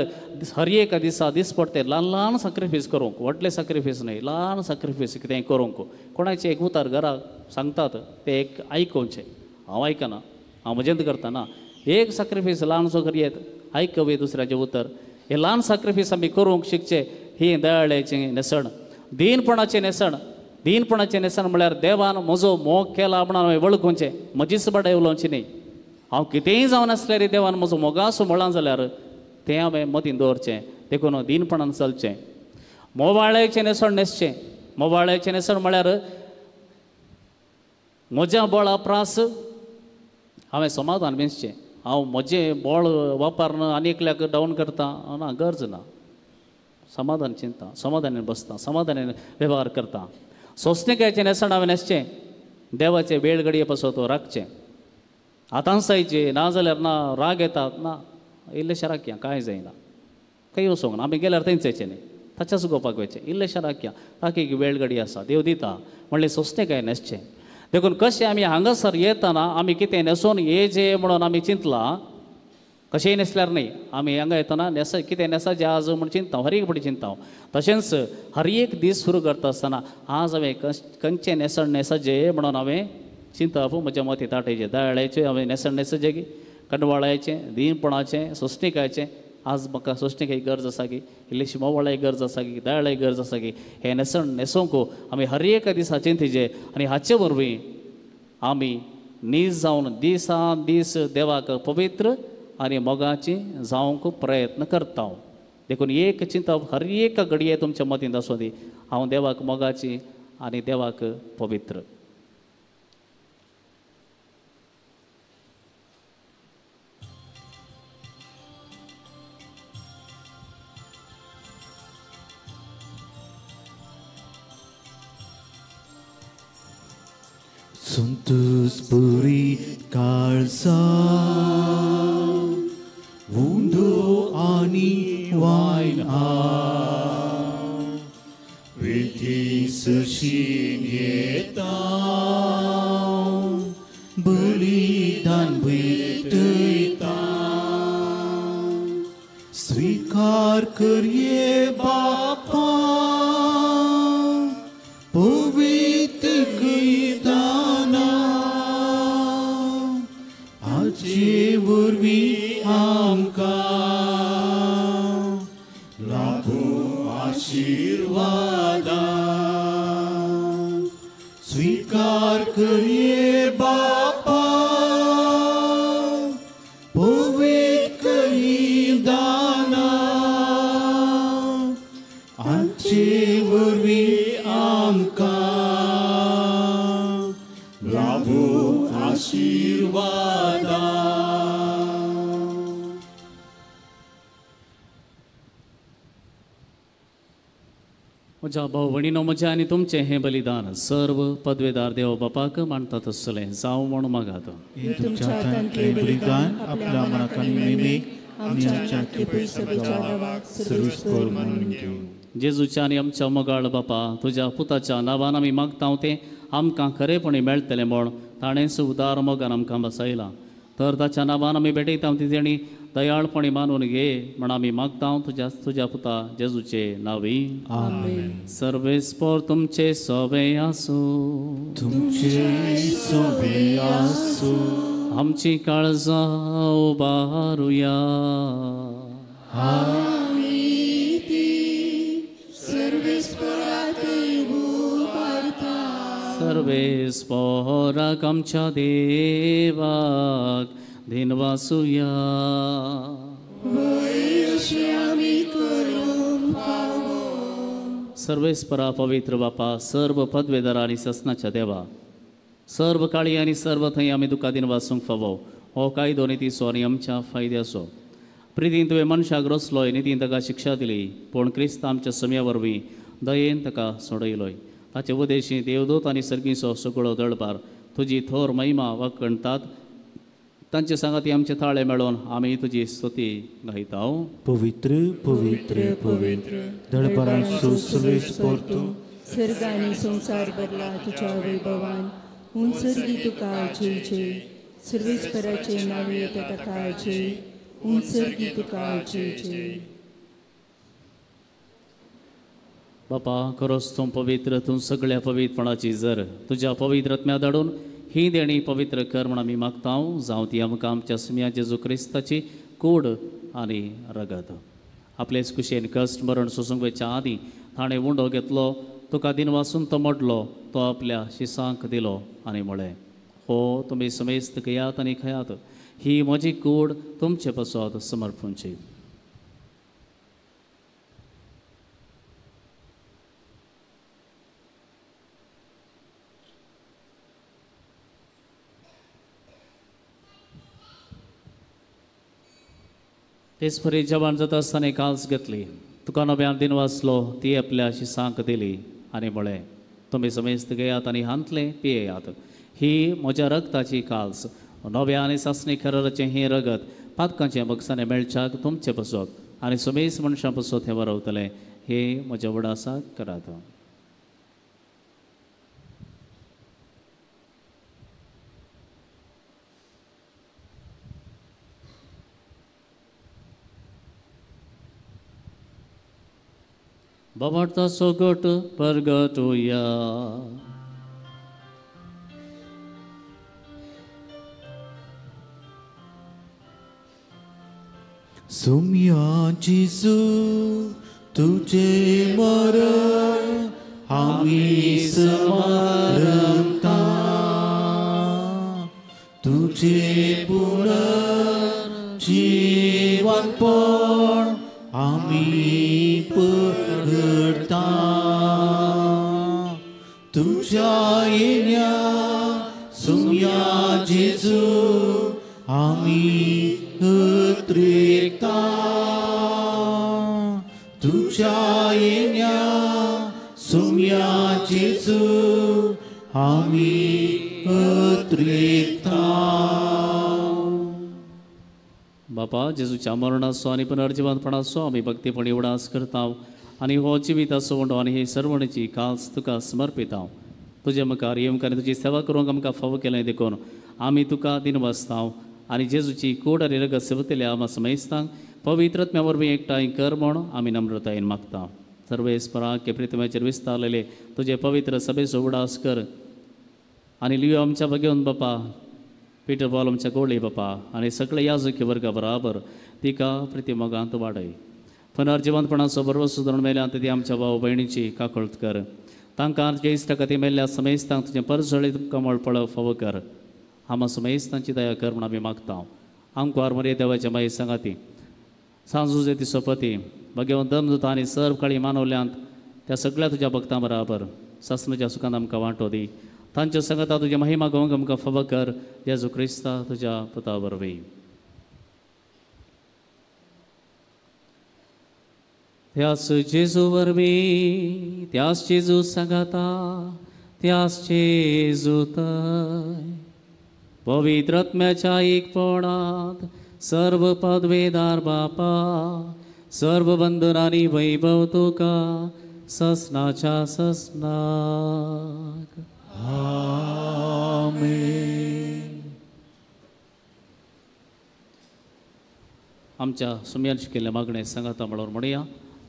Speaker 3: हर एका दिसा दिसपडटे ल्हान ल्हान सॅक्रिफायस करूंक, व्हडलें सॅक्रिफायस न्हय, ल्हान सॅक्रिफायस कितेंय करूंक. कोणाचें एक उतर घरा सांगतात तें एक आयकुचें, हांव आयकना, हांव म्हजेंत करता ना, एक सॅक्रिफायस ल्हानसो करयेत, आयकवे दुसऱ्याचें उतर. हें ल्हान सॅक्रिफायस आमी करूंक शिकचें, ही दयाळाचें न्हेसण. दीनपणाचें न्हेसण. दीनपणाचें न्हेसण म्हळ्यार देवान म्हजो मोग केला म्हणून हांवें वळखुचें, म्हजीच बाडाय उलोवची न्हय. हांव कितेंय जावन आसल्यार देवान म्हजो मोगासो म्हळां जाल्यार तें हांवें मतीन दवरचें. देखून दीनपणान चलचें. मोवाळ्याचें न्हेसण न्हेसचें. मोवाळ्याचें न्हेसण म्हळ्यार म्हज्या बळा प्रास हांवें समाधान मेजचें. हांव म्हजें बळ वापरून आनी एकल्याक डावन करता ना, गरज ना. समाधान चिंता, समाधानान बसता, समाधानान वेव्हार करता. सोंसणीकायचें न्हेसण हांवें न्हेसचें. देवाचें वेळ घडये पासत राखचें. आतांसायचें ना जाल्यार ना राग येता ना, इल्लेशें राखया कांय जायना, खंय वचोंक ना, आमी गेल्यार थंयच येचें न्ही, ताच्याच गोपाक वयचें. इल्लेशें राखया, ताका एक वेळ घडी आसा, देव दिता म्हणलें सोंसणीकाय न्हेसचें. देखून कशें आमी हांगासर येतना आमी कितें न्हेसून येजे म्हणून आमी चिंतलां, कशेंय न्हेसल्यार न्हय, आमी हांगा येतना न्हेस कितें न्हेसाचें आज म्हूण चिंतता, हर एक फावटी चिंतता. तशेंच हर एक दीस सुरू करता आसतना आज हांवें खंयचें न्हेसण न्हेसाचें म्हणून हांवें चिंतप म्हज्या मतीं ताटयचें. दयाळाचें हांवें न्हेसण न्हेसाचें की, कणवाळायचें, दीनपणाचें, सोंसणीकायचें. आज म्हाका सोंसणीकाय गरज आसा की, इल्लीशी मोवाळाय गरज आसा की, दयाळाय गरज आसा की, हें न्हेसण न्हेसूंक आमी हर एका दिसा चिंतिचें. आनी हाचे वरवीं आमी नीज जावन दिसान दीस देवाक पवित्र आनी मोगाची जावंक प्रयत्न करता. देखून एक चिंतप हर एका घडये तुमच्या मतींत आसूं दी, हांव देवाक मोगाची आनी देवाक पवित्र.
Speaker 2: संतोषपुरी काळजा उंडो आनी वायलो वेदी सशी घेता बलिदान भेटयता स्वीकार करये बापा पवित्र दाना आजे वरवीं आमकां लाभू आशिर्वादा स्वीकार करये बापा पवित्र दाना आजे वरवीं आमकां लाभू आशिर्वादा.
Speaker 3: म्हज्या भाव भयणीनो म्हजें आनी तुमचें हें बलिदान सर्व पदवेदार देव बापाक मानतात आसलें जावं म्हूण मागात.
Speaker 2: तुमच्या हातांतलें बलिदान आपल्या मनाक आनी मेमेक आमच्या कृपेच्या नांवाक सर्वेस्पर मानून घेवं.
Speaker 3: जेजूच्या आनी आमच्या मोगाळ बापा तुज्या पुताच्या नांवान आमी मागता तें आमकां खरेपणी मेळटलें म्हूण ताणेंच उदार मोगान आमकां बसयलां. तर ताच्या नांवान आमी भेटयता ती तेणी दयाळपणी मानून घे म्हण आमी मागता तुज्या तुज्या पुता जेजूचे नांवी.
Speaker 2: आमेन.
Speaker 3: सर्वेस्पर तुमचे सोबे आसूं.
Speaker 2: तुमचे सोबे आसूं.
Speaker 3: आमची काळजां उबारुया.
Speaker 5: आमी ती सर्वेस्पराक उबारता.
Speaker 3: सर्वेस्पराक आमच्या देवाक दिनवासुया. सर्वेस्परा पवित्र बापा सर्व पदवेदार आनी ससनाच्या देवा सर्व काळी आनी सर्व थंय आमी तुका दिनवासूंक फावो. हो कायदो नितीचो आनी आमच्या फायद्याचो. प्रितीन तुवें मनशाक रचलोय नितीन ताका शिक्षा दिली पूण क्रिस्त आमच्या सम्या वरवीं दयेन ताका सोडयलोय. ताचे उदेशी देवदूत आनी सर्गीचो सगळो दळपार तुजी थोर महिमा वाखणटात. तांचे सांगाती आमचे ताळे मेळोवन आमी तुजी स्तुती गायता.
Speaker 2: पवित्र पवित्र पवित्र दळपारांचो सर्वेस्पर तूं
Speaker 5: स्वर्ग आनी संवसार भरला तुज्या वैभवान. उंचर्गी तुका जय जय. सर्वेस्पराचे नांव येता ताका जय. उंचर्गी तुका जय जय.
Speaker 3: बापा खरोच तूं पवित्र तूं सगळ्या पवित्रपणाची जर तुज्या पवित्र आत्म्या धाडून ही देणी पवित्र कर म्हण आमी मागता. जावं ती आमकां आमच्या सुम्या जेजू क्रिस्ताची कूड आनी रगत. आपलेच कुशेन कश्ट मरण सोसूंक वयच्या आदीं ताणें उंडो घेतलो तुका दिनवासून तो मोडलो तो आपल्या शिसांक दिलो आनी म्हळें हो तुमी समेस्त घेयात आनी खायात ही म्हजी कूड तुमचे पासत समर्पणची. तेच परी जेवण जाता आसतना काल्स घेतली तुका नव्यान दिनवासलो ती आपल्या शिसांक दिली आनी म्हळें तुमी समेस्त घेयात आनी हांतलें पियेयात ही म्हज्या रगताची काल्स नव्या आनी सासणी खराचें हें रगत पातकांचें बगसाणें मेळच्याक तुमचें पसत आनी समेस्त मनशां पसत हें बरवतलें हें म्हज्या वडासाक करात. बाबाचो गट परगटुया.
Speaker 2: सुम्या जेजू तुझे मरण आमी स्मरता तुझे पुनर्जीवनपण आमी परगटता. तुझ्या येण्या सुम्या जेजू आमी उतरेता. तुझ्या येण्या सुम्या जेजू आमी उतरेता.
Speaker 3: बापा जेजूच्या मरणाचो आनी पुनर्जिवंतपणाचो आमी भक्तीपणी उडास करता आनी हो जिविताचो वंडो आनी ही सर्वणीची काल्स तुका समर्पिता. तुजे मुखार येवंक आनी तुजी सेवा करूंक आमकां फावो केलें देखून आमी तुका दिनवासता आनी जेजूची कोड आनी रगत सेवतल्या आमा समेस्तांक पवित्र आत्म्या वरवीं एकठांय कर म्हूण आमी नम्रतायेन मागता. सर्वेस्पराक प्रितम्याचेर विस्तारलेले तुजे पवित्र सभेचो उडास कर आनी लियो आमच्या भगेवन बापा, पिटर पॉल आमच्या गोळी बापा आनी सगळे याजकी वर्गा बराबर तिका प्रितिमोगांत वाडय. पुनर्जिवंतपणाचो बरोबर सुदारण मेल्यान ती आमच्या भाव भयणीची काकळत कर. तांकां तुज्या इश्टा खातीर मेल्ल्या समेस्तांक तुजें परजळीत कमळ पळोवप फावो कर. आमा समेस्तांची दया कर म्हूण आमी मागता. आमकां मरे देवाच्या माई सांगाती सांजुजे ती सोपती भगेवन दम जुता आनी सर्व काळी मानवल्यांत त्या सगळ्या तुज्या भक्तां बराबर सासणाच्या सुखान आमकां वांटो दी. तांच्या सांगाता तुज्या महिमा गोवंक आमकां फावो कर. जेजू क्रिस्ता तुज्या पुता वरवीं. त्याच जेजू वरवीं, त्याच जेजू सांगाता, त्याच जेजू तय पवित्र आत्म्याच्या एकपणात सर्व पदवेदार बापा, सर्व बंधनांनी वैभव तुका ससनाच्या ससनाक.
Speaker 2: आमेन.
Speaker 3: आमच्या सुम्यान शिकिल्ल्या मागणें सांगाता म्हणून म्हणया.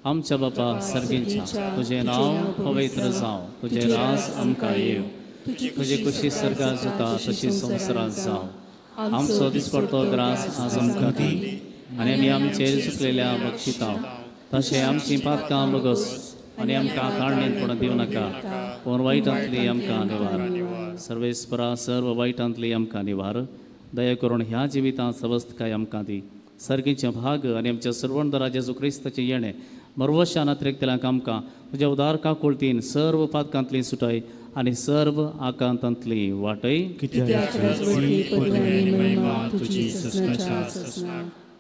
Speaker 3: आमच्या बापा सर्गींच्या, तुजें नांव पवित्र जावं, तुजें राज आमकां येवं, तुजे कुशी सर्गात जाता तशी संवसारांत जावं. आमचो दिसपडतो ग्रास आज आमकां दी आनी आमी आमचेर चुकलेल्या बक्षिता तशें आमचीं पातकां बगस आनी आमकां ताळणेंत पूण दिवं नाका, पूण वायटांतली आमकां निवार. सर्वेस्परा सर्व वायटांतली आमकां निवार. दया करून ह्या जिवितांत सवस्तकाय आमकां दी. सर्गीचें भाग आनी आमच्या सर्वंदरा जेजू क्रिस्ताचें येणें मरवशान अतिरिक्तल्यांक आमकां तुज्या उदार काकुळतीन सर्व पातकांतली सुटाय आनी सर्व आकांतांतली वाटय.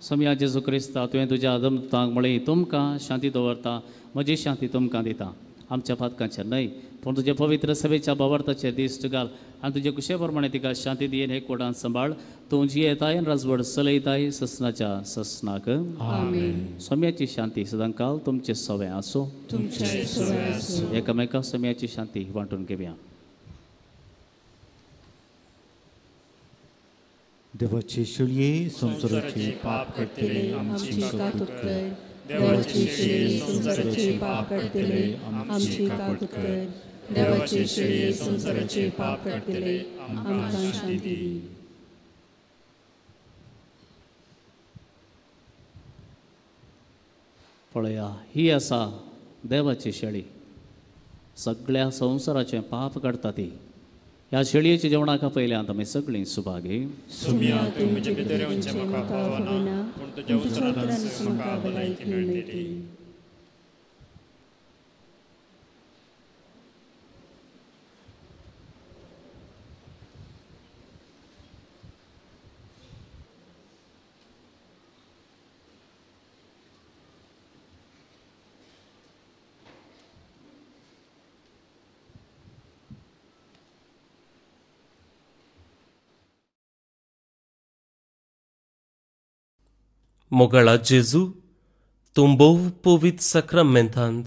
Speaker 3: सोम्या जेजू क्रिस्ता, तुवें तुज्या अदमतांक म्हळें, तुमकां शांती दवरता, म्हजी शांती तुमकां दिता. आमच्या पातकांचेर न्हय पूण तुज्या पवित्र सभेच्या भावार्थाचेर दिश्ट घाल आनी तुजे कुशे प्रमाणे तिका शांती दियेन हे कोडान सांबाळ. तूं जियेताय राजवड चलयताय ससनाच्या ससनाक. सोम्याची शांती सदांकाल तुमचे सवे आसूं. एकामेका सोम्याची शांती वांटून घेवया.
Speaker 2: देवाचे शेळये संवसाराचे पाप काडटले आमची काकूट कर. देवाचे शेळये संवसाराचे पाप काडटले आमची काकूट कर.
Speaker 5: देवाचे शेळये संवसाराचे पाप काडटले आमकां शांती दी.
Speaker 3: पळया, ही आसा देवाची शेळी, सगळ्या संवसाराचें पाप काडटा ती. ह्या शेळयेच्या जेवणाक आपयल्यांत आमी सगळीं सुभागी.
Speaker 6: सुम्या, तूं म्हजे भितर येवचें म्हाका फावना, पूण तुज्या उतरान म्हाका भलायकी मेळटली.
Speaker 7: मोगाळा जेजू, तूं भोव पवित्र साक्रामेंतांत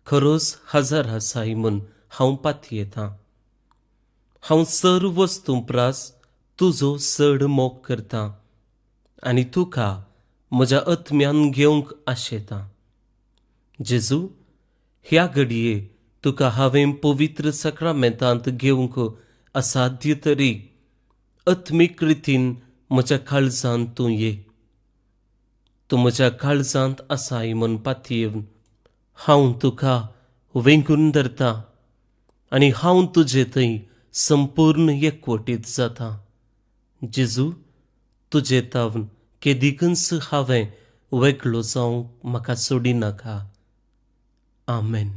Speaker 7: खरोच हजर आसाय म्हूण हांव पातयेतां. हांव सर्व वस्तूं प्रास तुजो चड मोग करतां आनी तुका म्हज्या आत्म्यान घेवंक आशेतां. जेजू, ह्या घडये तुका हांवें पवित्र साक्रामेंतांत घेवंक असाध्य तरी आत्मीक रितीन म्हज्या काळजांत तूं ये. तूं म्हज्या काळजांत आसाय म्हूण पातयेवन हांव तुका वेंगून धरता आनी हांव तुजे थंय संपूर्ण एकवटीत जाता. जेजू, तुजे तावन केदिकूच हांवें वेगळो जावंक म्हाका सोडिनाका. आमेन.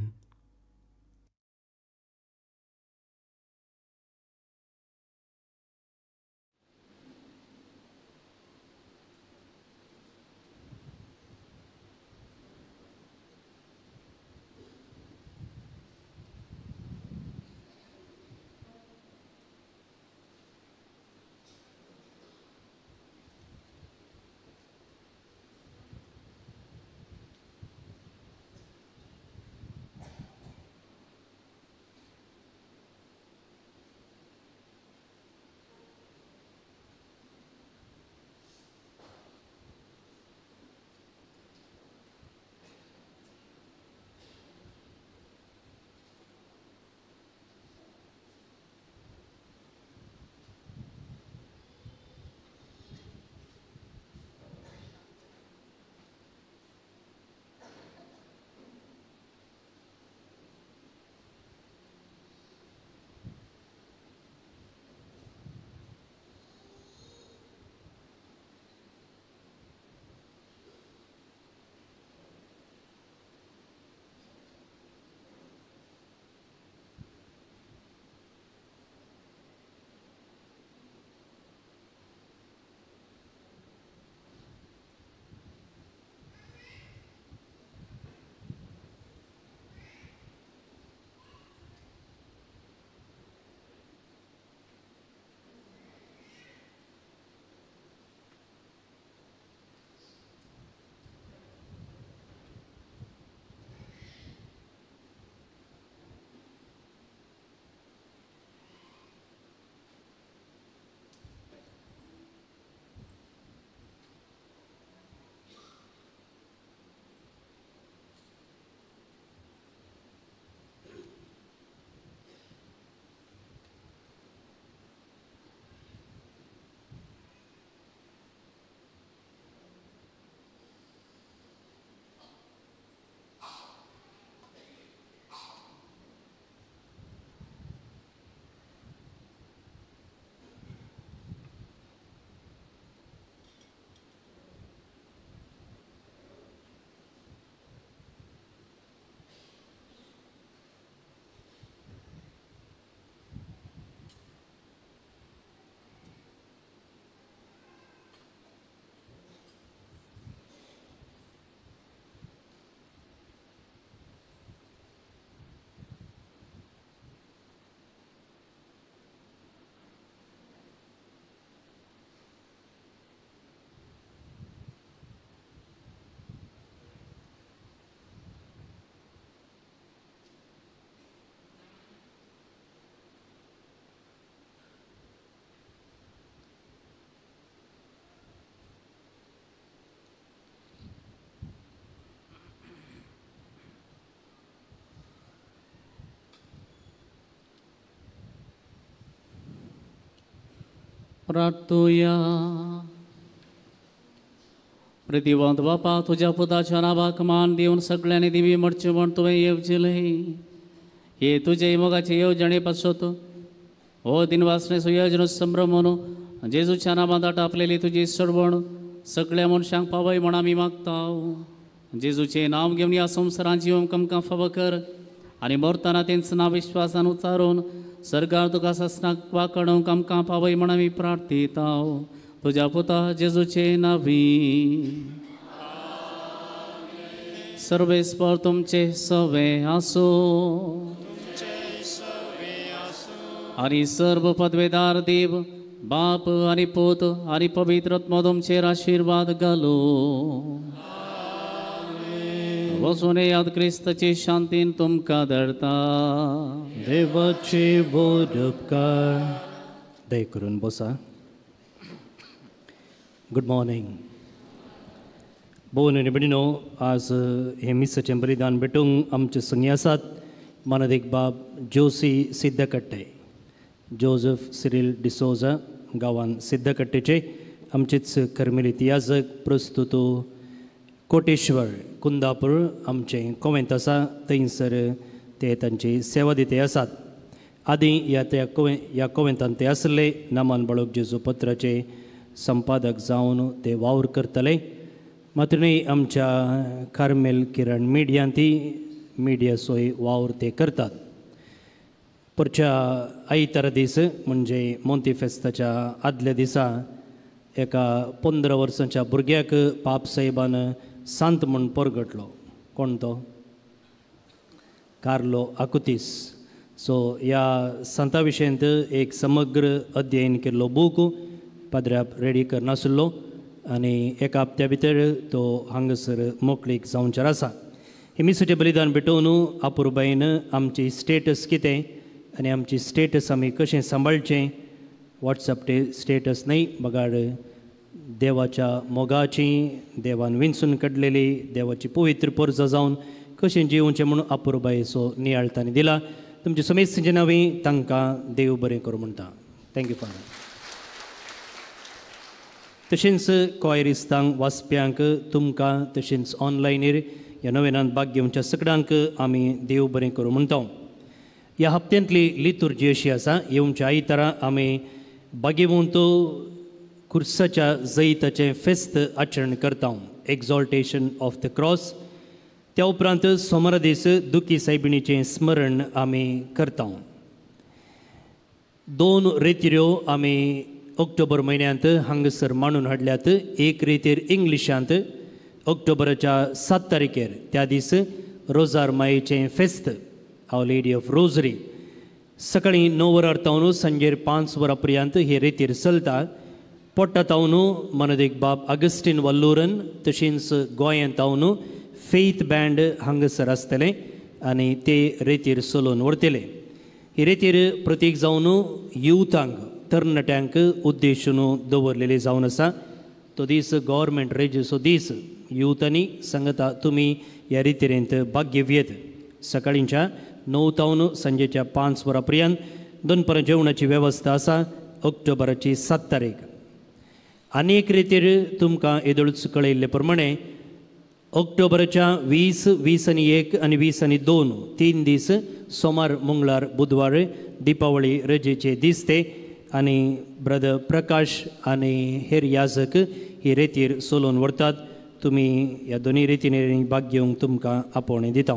Speaker 3: प्रार्थुया. प्रतिवंत बापा, तुज्या पुताच्या नांवाक मान दिवन सगळ्यांनी दिवी मरचें म्हण तुवें येवजिलें. हे तुजे मोगाचे येवजणे पासत हो दिनवासने सुयोजन संभ्रम म्हणून जेजूच्या नांवांत आपलेली तुजी सरवण सगळ्या मनशांक पावय म्हण आमी मागता. जेजूचें नांव घेवन ह्या संवसारांत जिवंक आमकां फावो कर आनी मरतना तेंच नांव विश्वासान उचारून सरकार तुका सासणाक वाकडोवंक आमकां पावय म्हण आमी प्रार्थीता. तुज्या पुता जेजूचे नांवी. सर्वेस्पर तुमचे सवे आसूं. आनी सर्व पदवेदार देव बाप आनी पूत आनी पवित्र आत्मो तुमचेर आशिर्वाद घालूं. वचून याद क्रिस्ताची शांतीन तुमकां धरता.
Speaker 2: देवाचे व्हड उपकार. दया करून बसा. Good morning. भोवन आनी भयणीनो, आज हें मिसाचें बलिदान भेटूंक आमचे संगी आसात मानादीक बाब जोसी सिद्धकट्टे, जोजफ सिरील डिसोजा, गांवान सिद्धकट्टेचे आमचेच कर्मेलीत याजक प्रस्तुत कोटेश्वर कुंदापूर आमचें कोवेंत आसा, थंयसर ते तांची सेवा दिते आसात. आदीं ह्या त्या ह्या कोवेंतान ते आसले. नामान बाळक जेजू पत्राचे संपादक जावन ते वावर करतले. मात्र न्ही आमच्या कार्मेल किरण मिडियांत मिडिया सोय वावर ते करतात. परच्या आयतारा दीस म्हणजे मोंती फेस्ताच्या आदल्या दिसा एका 15 वर्सांच्या भुरग्याक पाप साहेबान सांत म्हूण परगटलो. कोण तो? कार्लो आकुतीस. सो ह्या सांता विशयांत एक समग्र अध्ययन केल्लो बूक पाद्र्याप रेडी करनासलो आनी एका हप्त्या भितर तो हांगासर मोकळीक जावचेर आसा. हे मिसाचें बलिदान भेटोवन अपुरबायेन आमची स्टेटस कितें आनी आमची स्टेटस आमी कशें सांबाळचें, वॉट्सएप स्टेटस न्हय बगाड देवाच्या मोगाची, देवान विंचून काडलेली देवाची पवित्र परजा जावन कशें जिवचें म्हूण अपुरबायेचो नियाळ तांणी दिला. तुमचे समेस्तांचे नांवी तांकां देव बरें करूं म्हणटा. Thank you father. तशेंच कॉयरिस्तांक वाचप्यांक तुमकां तशेंच ऑनलायनीर ह्या नव्यान भाग घेवच्या सगळ्यांक आमी देव बरें करूं म्हणटा. ह्या हप्त्यांतली लितुर्जी अशी आसा. येवच्या आयतारा आमी बागेवंत खुर्साच्या जैताचें फेस्त आचरण करता, एक्झॉल्टेशन ऑफ the cross. त्या उपरांत सोमारा दीस दुखी सायबिणीचें स्मरण आमी करता. 2 रेतिऱ्यो आमी ऑक्टोबर म्हयन्यांत हांगासर मांडून हाडल्यात. एक रेतीर इंग्लिशांत ऑक्टोबराच्या 7 तारखेर, त्या दीस रोजार मायेचें फेस्त, our lady of rosary, सकाळीं 9 वरां तावन सांजेर 5 वरां पर्यंत हे रेतीर चलता. पोटा तावन मनदीक बाब आगस्टीन वल्लूरन तशेंच गोंयांत तावन फेथ बँड हांगासर आसतलें आनी ते रेतीर चलोवन व्हरतले. ही रेतीर प्रतीक जावन युवतांक तरणाट्यांक उद्देशून दवरलेली जावन आसा. तो दीस गव्हर्मेंट रेजीचो दीस. युवतांनी सांगता तुमी ह्या रितीरेंत भाग घेवयेत. सकाळींच्या 9 तावन सांजेच्या 5 वरां पर्यंत दनपरां जेवणाची वेवस्था आसा. ऑक्टोबराची 7 तारीख. आनी एक रितीर तुमकां येदोळच कळयल्ले प्रमाणे ऑक्टोबराच्या 20, 20 आनी 1 आनी 20 आनी 2 3 दीस सोमार, मंगळार, बुधवार दिपावळी रजेचे दीस ते आनी ब्रदर प्रकाश आनी हेर याजक ही रेतीर चलोवन व्हरतात. तुमी ह्या दोनूय रेतींनी भाग घेवंक तुमकां आपोवणें दिता.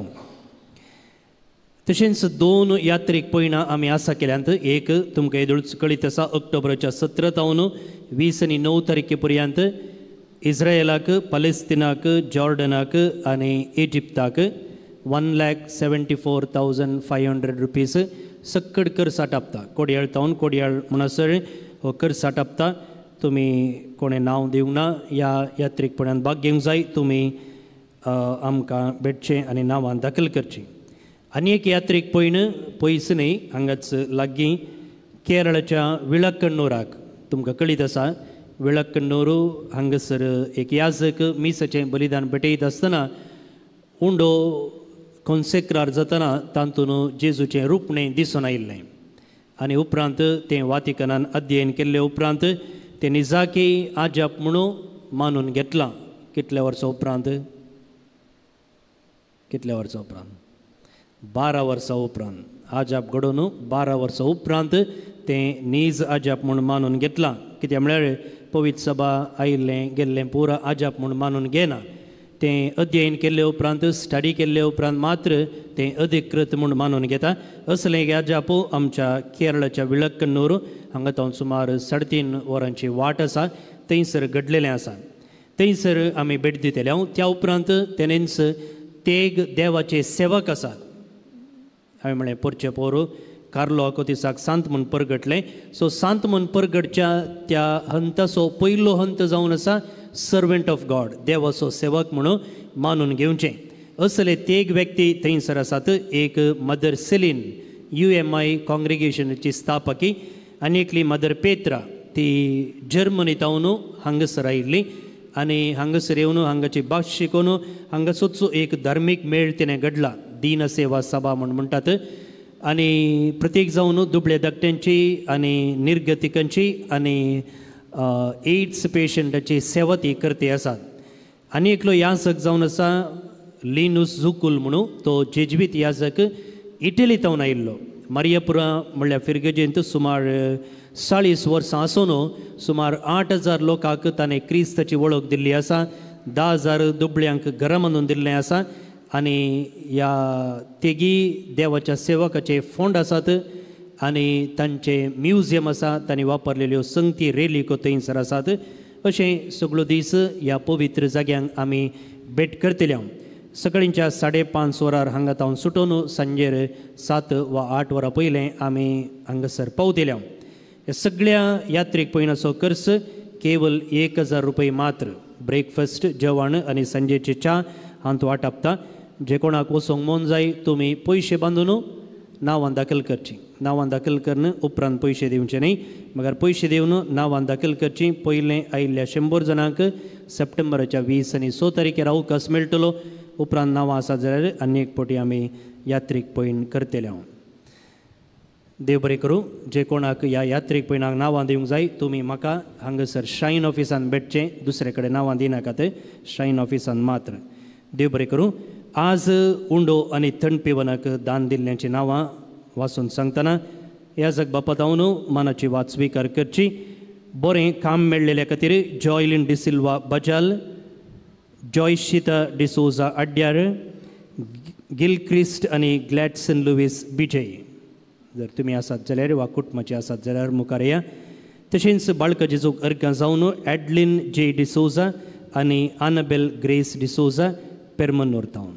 Speaker 2: तशेंच 2 यात्रीक पयणां आमी आसा केल्यांत. एक तुमकां येदोळच कळीत आसा, ऑक्टोबराच्या 17 तावन 20 आनी 9 तारखे पर्यंत इस्रायलाक, पलेस्तिनाक, जॉर्डनाक आनी इजिप्ताक 1,74,500 रुपीज सक्कड खर्च आटापता. कोडयाळ तावन कोडयाळ म्हणसर हो खर्च आटापता. तुमी कोणें नांव दिवंक ना ह्या यात्रीकपणान भाग घेवंक जाय. तुमी आमकां भेटचें आनी नांवां दाखल करचीं. आनी एक यात्रीक पयण पयस न्हय, हांगाच लागीं केरळाच्या विळक्कन्नूराक, तुमकां कळीत आसा विळक्कन्नूर हांगासर एक याजक मिसाचें बलिदान भेटयत आसतना उंडो कोन्सेक्रार जातना तातूंत जेजूचें रुपणें दिसून आयिल्लें आनी उपरांत तें वातिकनान अध्ययन केल्ले उपरांत तें निजाकी आजाप म्हणून मानून घेतलां. कितल्या वर्सां उपरांत? कितल्या वर्सां उपरांत? 12 वर्सां उपरांत. आजाप घडोवन 12 वर्सां उपरांत तें नीज आजाप म्हूण मानून घेतलां. कित्याक म्हळ्यार पवित्र सभा आयिल्लें गेल्लें पुरा आजाप म्हूण मानून घेना. तें अध्ययन केल्ले उपरांत, स्टडी केल्ले उपरांत मात्र तें अधिकृत म्हूण मानून घेता. असलें एक आजाप आमच्या केरळाच्या विळक्कन्नूर हांगा तावन सुमार 3.5 वरांची वाट आसा, थंयसर घडलेलें आसा. थंयसर आमी भेट दितले. त्या उपरांत तेणेंच तेग देवाचे सेवक आसात. हांवें म्हणलें पोरचे पोर कार्लो आकोतिसाक सांत म्हूण परगटलें. सो सांत म्हूण परगटच्या त्या हंताचो पयलो हंत जावन आसा सर्वंट ऑफ गॉड, देवाचो सेवक म्हणून मानून घेवचें. असले तेग व्यक्ती थंयसर आसात. एक मदर सेलीन, UMI कॉंग्रिगेशनाची स्थापकी, आनी एकली मदर पेत्रा, ती जर्मनी तावन हांगासर आयिल्ली आनी हांगासर येवन हांगाची भास शिकोवन हांगासोच एक धार्मीक मेळ तिणें घडला, दीन सेवा सभा म्हूण म्हणटात. आनी प्रत्येक जावन दुबळे धाकट्यांची आनी निर्गतिकांची आनी एड्स पेशंटाची सेवा ती करती आसात. आनी एकलो याजक जावन आसा लिनूस जुकूल म्हणून, तो जेजवीत याजक इटली तावन आयिल्लो. मारियापुरा म्हणल्यार फिरगजेंत सुमार 40 वर्सां आसून सुमार 8,000 लोकांक ताणें क्रिस्ताची वळख दिल्ली आसा. 10,000 दुबळ्यांक घरां बांदून दिल्लें आसा. आनी ह्या तेगी देवाच्या सेवकाचे फोंड आसात आनी तांचे म्युझियम आसा, तांणी वापरलेल्यो संगती रेलिको थंयसर आसात. अशें सगळो दीस ह्या पवित्र जाग्यांक आमी भेट करतले. सकाळींच्या 5:30 वरार हांगा तावन सुटोवन सांजेर 7 वा 8 वरां पयलें आमी हांगासर पावतले. ह्या सगळ्या यात्रीक पयणाचो खर्च केवल 1,000 रुपये मात्र. ब्रेकफास्ट, जेवण आनी सांजेची च्या हांत वाटापता. जे कोणाक वचोंक मन जाय तुमी पयशे बांदून नांवां दाखल करची. नांवां दाखल करून उपरांत पयशे दिवचे न्ही, मगर पयशे दिवन नांवां दाखल करची. पयलें आयिल्ल्या 100 जाणांक सप्टेंबराच्या 20 आनी 6 तारखेर अवकाश मेळटलो. उपरांत नांवां आसा जाल्यार आनी एक फावटी आमी यात्रीक पयण करतले. देव बरें करूं. जे कोणाक ह्या यात्रीक पयणाक नांवां दिवंक जाय तुमी म्हाका हांगासर श्रायन ऑफिसान भेटचें, दुसरे कडेन नांवां दिनाकात, श्रायन ऑफिसान मात्र. देव बरें करूं. आज उंडो आनी थंड पिवनाक दान दिल्ल्यांची नांवां वाचून सांगतना ह्या जग बापातावन मनाची वात स्विकार करची. बरें काम मेळ्ळेल्या खातीर जॉयलीन डिसिल्वा बजाल, जॉयशिता डिसोजा अड्यार, गिलक्रिस्ट आनी ग्लॅडसन लुवीस बिजय. जर तुमी आसात जाल्यार वा कुटुंबाचे आसात जाल्यार मुखार या. तशेंच बाळका जेजूक अर्गां जावन एडलीन जे डिसोजा आनी आनाबेल ग्रेस डिसोजा पेरमनूर तावन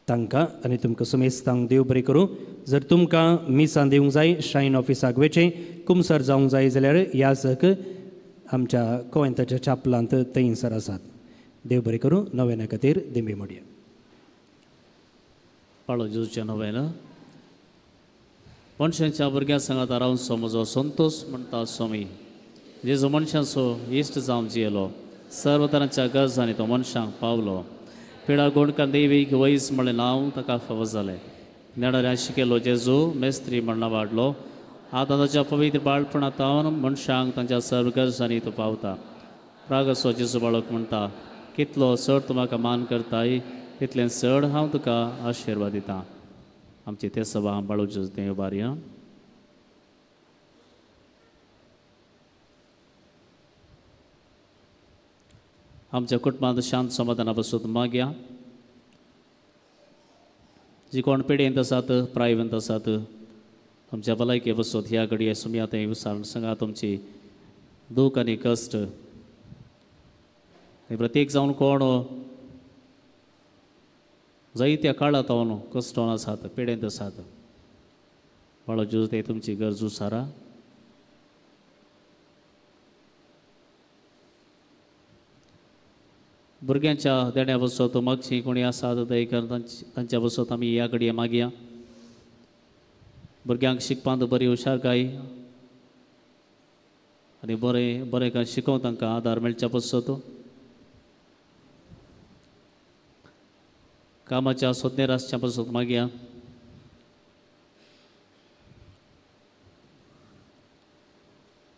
Speaker 2: तांकां आनी तुमकां समेस्तांक देव बरें करूं. जर तुमकां मिसां दिवंक जाय श्रायन ऑफिसाक वचें, कुमसर जावंक जाय जाल्यार याजक आमच्या कोवेंताच्या चापलांत थंयसर आसात. देव बरें करूं. नव्याना खातीर दिंबी मोडया.
Speaker 3: पाळो जेजूचें नवेन मनशांच्या भुरग्यां सांगात रावचो म्हजो संतोश म्हणटा स्वामी. जेजू मनशांचो इश्ट जावन जियेलो, सर्व तरांच्या गरजांनी तो मनशांक पावलो. पिडा गोंडकार देवीक वैज म्हणलें नांव ताका फावो जालें. नेणाऱ्यां शिकयलो जेजू मेस्त्री म्हणणा वाडलो. आतां ताच्या पवित्र बाळपणा तावन मनशांक तांच्या सर्व गरजांनी तो पावता. रागाचो जेजू बाळक म्हणटा, कितलो चड तूं म्हाका मान करताय तितलें चड हांव तुका आशिर्वाद दितां. आमची ते सभा बाळू जेजू तें उबारया. आमच्या कुटुंबांत शांत समाधाना बसून मागया. जी कोण पिडेंत आसात, प्रायवंत आसात, आमच्या भलायके बसत ह्या घडये सुमया तें विचारून सांगा तुमची दूख आनी कश्ट. प्रत्येक जावन कोण जायत्या काळांत हांव कश्टोन आसात, पिडेंत आसात, बाळो जेजू ते तुमची गरजू सारा. भुरग्यांच्या देण्या बसत मागची कोणी आसात दयकर तांच्या बसत आमी ह्या घडये मागया. भुरग्यांक शिकपांत बरी हुशारकाय आनी बरें बरें काय शिकोवंक तांकां आदार मेळच्या बसत. कामाच्या सोदनेर आसच्या बसत मागया.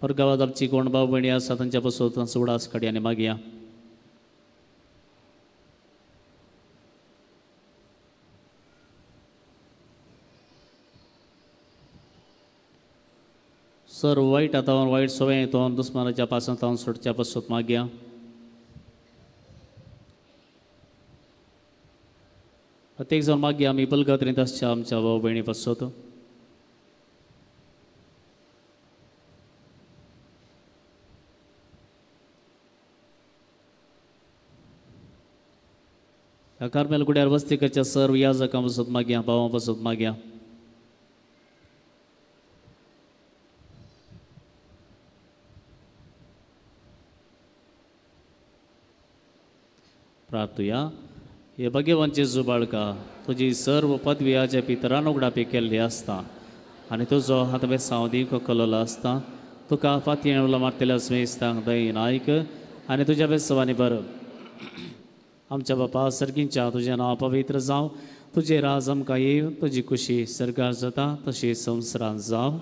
Speaker 3: परगावात आमची कोण भाव भयणी आसा तांच्या पासून तांचो उडास काडया आनी मागया. सर वायट आतां वायट सवंय तो दुस्मानाच्या पासून तावन सोडच्या पासून मागया. प्रत्येक जाण मागया आमी पलगात्रींत आसच्या आमच्या भाव भयणी पासून. ह्या कार्मेल गुड्यार वस्ती करच्या सर्व याजकां पासून मागया, भावां पासून मागया. प्रार्थुया. हे भगवान जेजू बाळका, तुजी सर्व पदवी आज्या पितरान उगडापी केल्ली आसता आनी तुजो हात बेसांव दिवंक कललो आसता. तुका फातयेन उलो मारतल्या स्मेस्तांक दयेन आयक आनी तुज्या बेसांवांनी बरो. आमच्या बापा सर्गींच्या तुजें नांव पवित्र जावं, तुजें राज आमकां येवं, तुजी खुशी सर्गार जाता तशी संवसारांत जावं.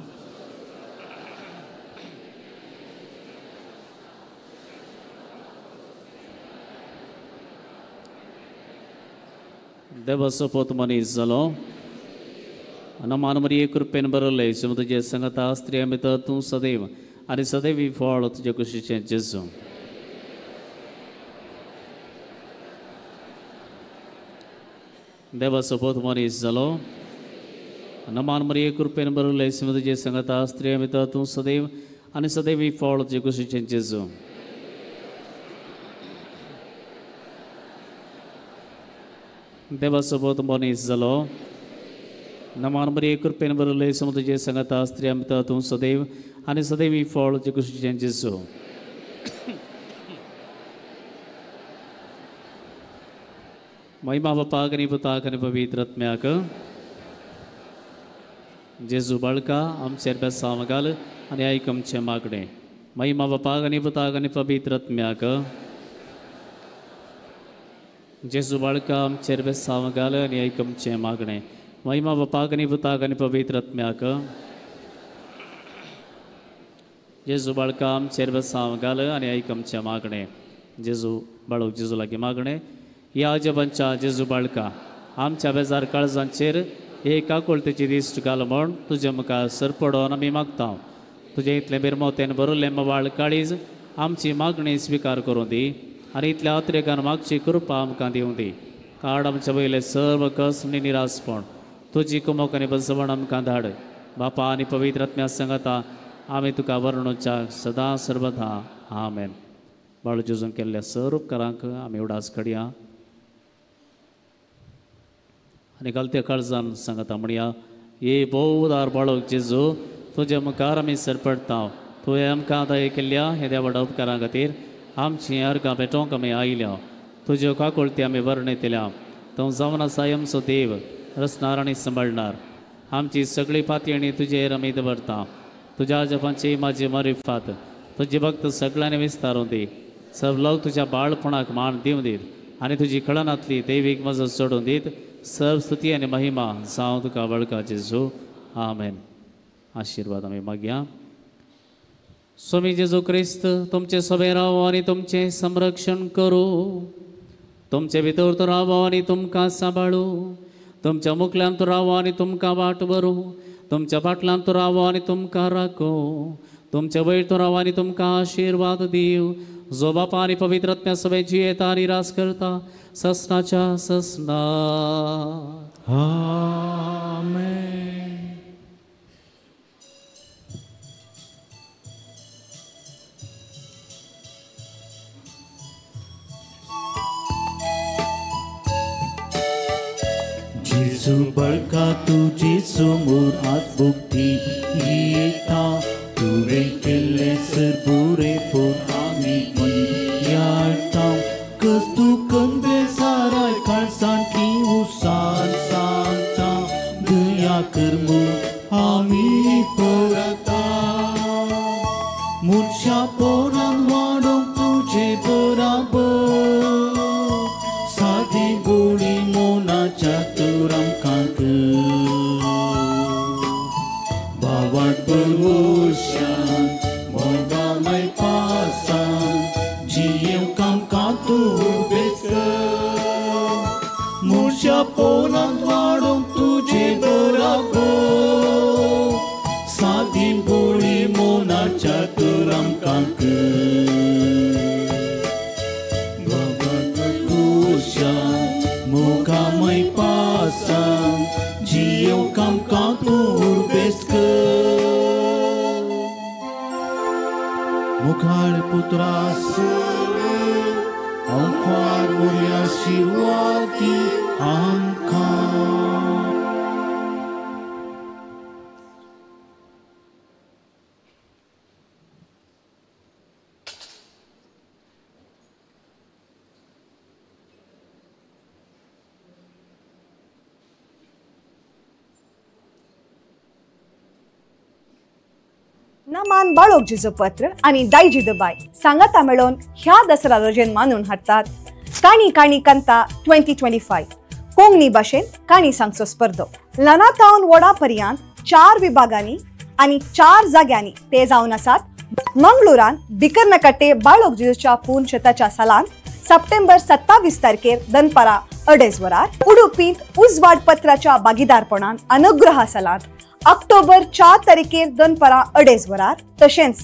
Speaker 3: देवाचो पोत मनीस जालो आनी मान मरिये कृपेन बरयलें, तुजे संगता स्त्रियां भितर तूं सदैव आनी सदैव फळ तुजे कुशीचें जेजू. देवाचो पोत मनीस जालो आनी मान मरिये कृपेन बरयलें, तुजे संगता स्त्रियां भितर तूं सदैव आनी सदैव फळ तुजे कुशीचें जेजू. देवाचो पोत मनीस जालो नमान मरिये कृपेन बरयलें, तुजे संगता स्त्रियां भितर तूं सदैव आनी सदैव फळ तुजे कुशीचें जेजू. महिमा बापाक आनी पुताक आनी पवित्र आत्म्याक. जेजू बाळका आमचेर बेसांव घाल आनी आयक आमचें मागणें. महिमा बापाक आनी पुताक आनी पवित्र आत्म्याक. जेजू बाळका आमचेर बेसांव घाल आनी आयक आमचें मागणें. महिमा बापाक आनी पुताक आनी पवित्र आत्म्याक. जेजू बाळका आमचेर बेसांव घाल आनी आयक आमचें मागणें. जेजू बाळूक जेजू लागीं मागणें. ह्या अजबांच्या जेजू बाळका आमच्या बेजार काळजांचेर एक आकुळतेची दिश्ट घाल म्हूण तुजे मुखार सरपडोन आमी मागता. तुजें इतलें बिरमोतेन भरिल्लें मवाळ काळीज आमची मागणी स्विकार करूं दी आनी इतल्या अत्रेकान मागची कृपा आमकां दिवं दी. काड आमच्या वयले सर्व कस आनी निरासपण, तुजी कुमोक आनी बसवण आमकां धाड. बापा आनी पवित्र आत्म्या संगता आमी तुका वर्णुच्या सदां सर्वदा. आमेन. बाळू जेजून केल्ल्या सर्व उपकारांक आमी उडास काडया आनी घालत्या काळजान सांगता म्हणया, हे भोव उदार बाळक जेजू, तुज्या मुखार आमी सरपडटा. तुवें आमकां दया केल्ल्या हे देवा उपकारां खातीर आमची अर्गां भेटोवंक आमी आयल्या. तुज्यो काकुळती आमी वर्णयतल्या. तूं जावन आसा आमचो देव, रचणार आनी सांबाळणार. आमची सगळी पातयेणी तुजेर आमी दवरता. तुज्या जपांची म्हाजी मरिफात तुजी भक्त सगळ्यांनी विस्तारून दी. सर्व लोक तुज्या बाळपणाक मान दिवं दीत आनी तुजी कळनांतली दैवीक मजत सोडून दीत. सर्व स्तुती आनी महिमा जावं तुका बळका जेजू. आमेन. आशिर्वाद आमी मागया. स्वामी जेजू क्रिस्त तुमचे सभे रावो आनी तुमचें संरक्षण करूं. तुमचे भितर तो रावो आनी तुमकां सांबाळू. तुमच्या मुखल्यान तो रावो आनी तुमकां वाट भरूं. तुमच्या फाटल्यान तो रावो आनी तुमकां राखूं. तुमच्या वयर तो रावो आनी तुमकां आशिर्वाद दिवं. जो बापा आनी पवित्र आत्म्या सभे जियेता आनी रास करता ससनाच्या ससना.
Speaker 6: आमेन. जेजू बाळका तुजी समोर आज भक्ती येता. तुवें केल्लें सरबुरेपण आमी म्हणयाता. कस्तू कंबेसाराय काळसांतली उसान सांगता. दया कर म्हूण आमी परता. मनशा पोरान वाडोवंक तुजे बराबर सादी गोडी मोनाच्या तर आमकां कर. भावाट बरवशान
Speaker 8: दिवंक आमकां तूं उर्बेस्त कर. मुखार पुत्रा सवें अंखार मोरया आशीर्वादी आमकां.
Speaker 9: नमान बाळोक जिजो पत्र आनी दायजी दबाय सांगाता मेळोवन ह्या दसरा रजेन मानून हाडटात काणी काणी कंता 2025 कोंकणी भाशेन काणी सांगचो स्पर्धो. ल्हाना थावन वडा पर्यंत 4 विभागांनी आनी 4 जाग्यांनी ते जावन आसात. मंगळुरान बिकर्नकट्टे बाळोक जिजोच्या पूर्ण शेताच्या सालांत सप्टेंबर 27 तारखेर दनपारा 2:30 वरार, उडुपींत उजवाड पत्राच्या भागीदारपणान अनुग्रहा सालांत ऑक्टोबर 4 तारखेर दनपारा 2:30 वरार, तशेंच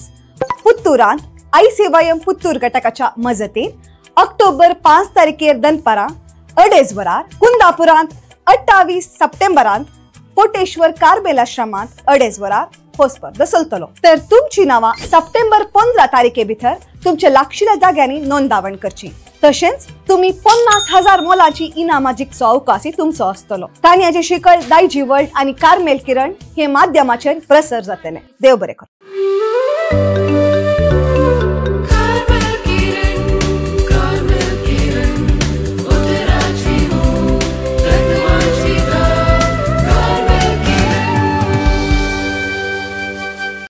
Speaker 9: पुत्तूरांत आयसीवायम पुत्तूर घटकाच्या मजतीन ऑक्टोबर 5 तारखेर दनपारा 2:30 वरार, कुंदापुरांत 28 सप्टेंबरांत कोटेश्वर कार्बेल आश्रमांत 2:30 वरार हो स्पर्धा चलतलो. तर तुमची नांवां सप्टेंबर 15 तारखे भितर तुमच्या लागशिल्ल्या जाग्यांनी नोंदावण करची. तशेंच तुम्ही 50,000 मोलाची इनामां जिखचो अवकाशय तुमचो आसतलो. काणयाची शिकळ दायजी वर्ल्ड आनी कार्मेल किरण हे माध्यमाचेर प्रसार जातले. देव बरें करूं.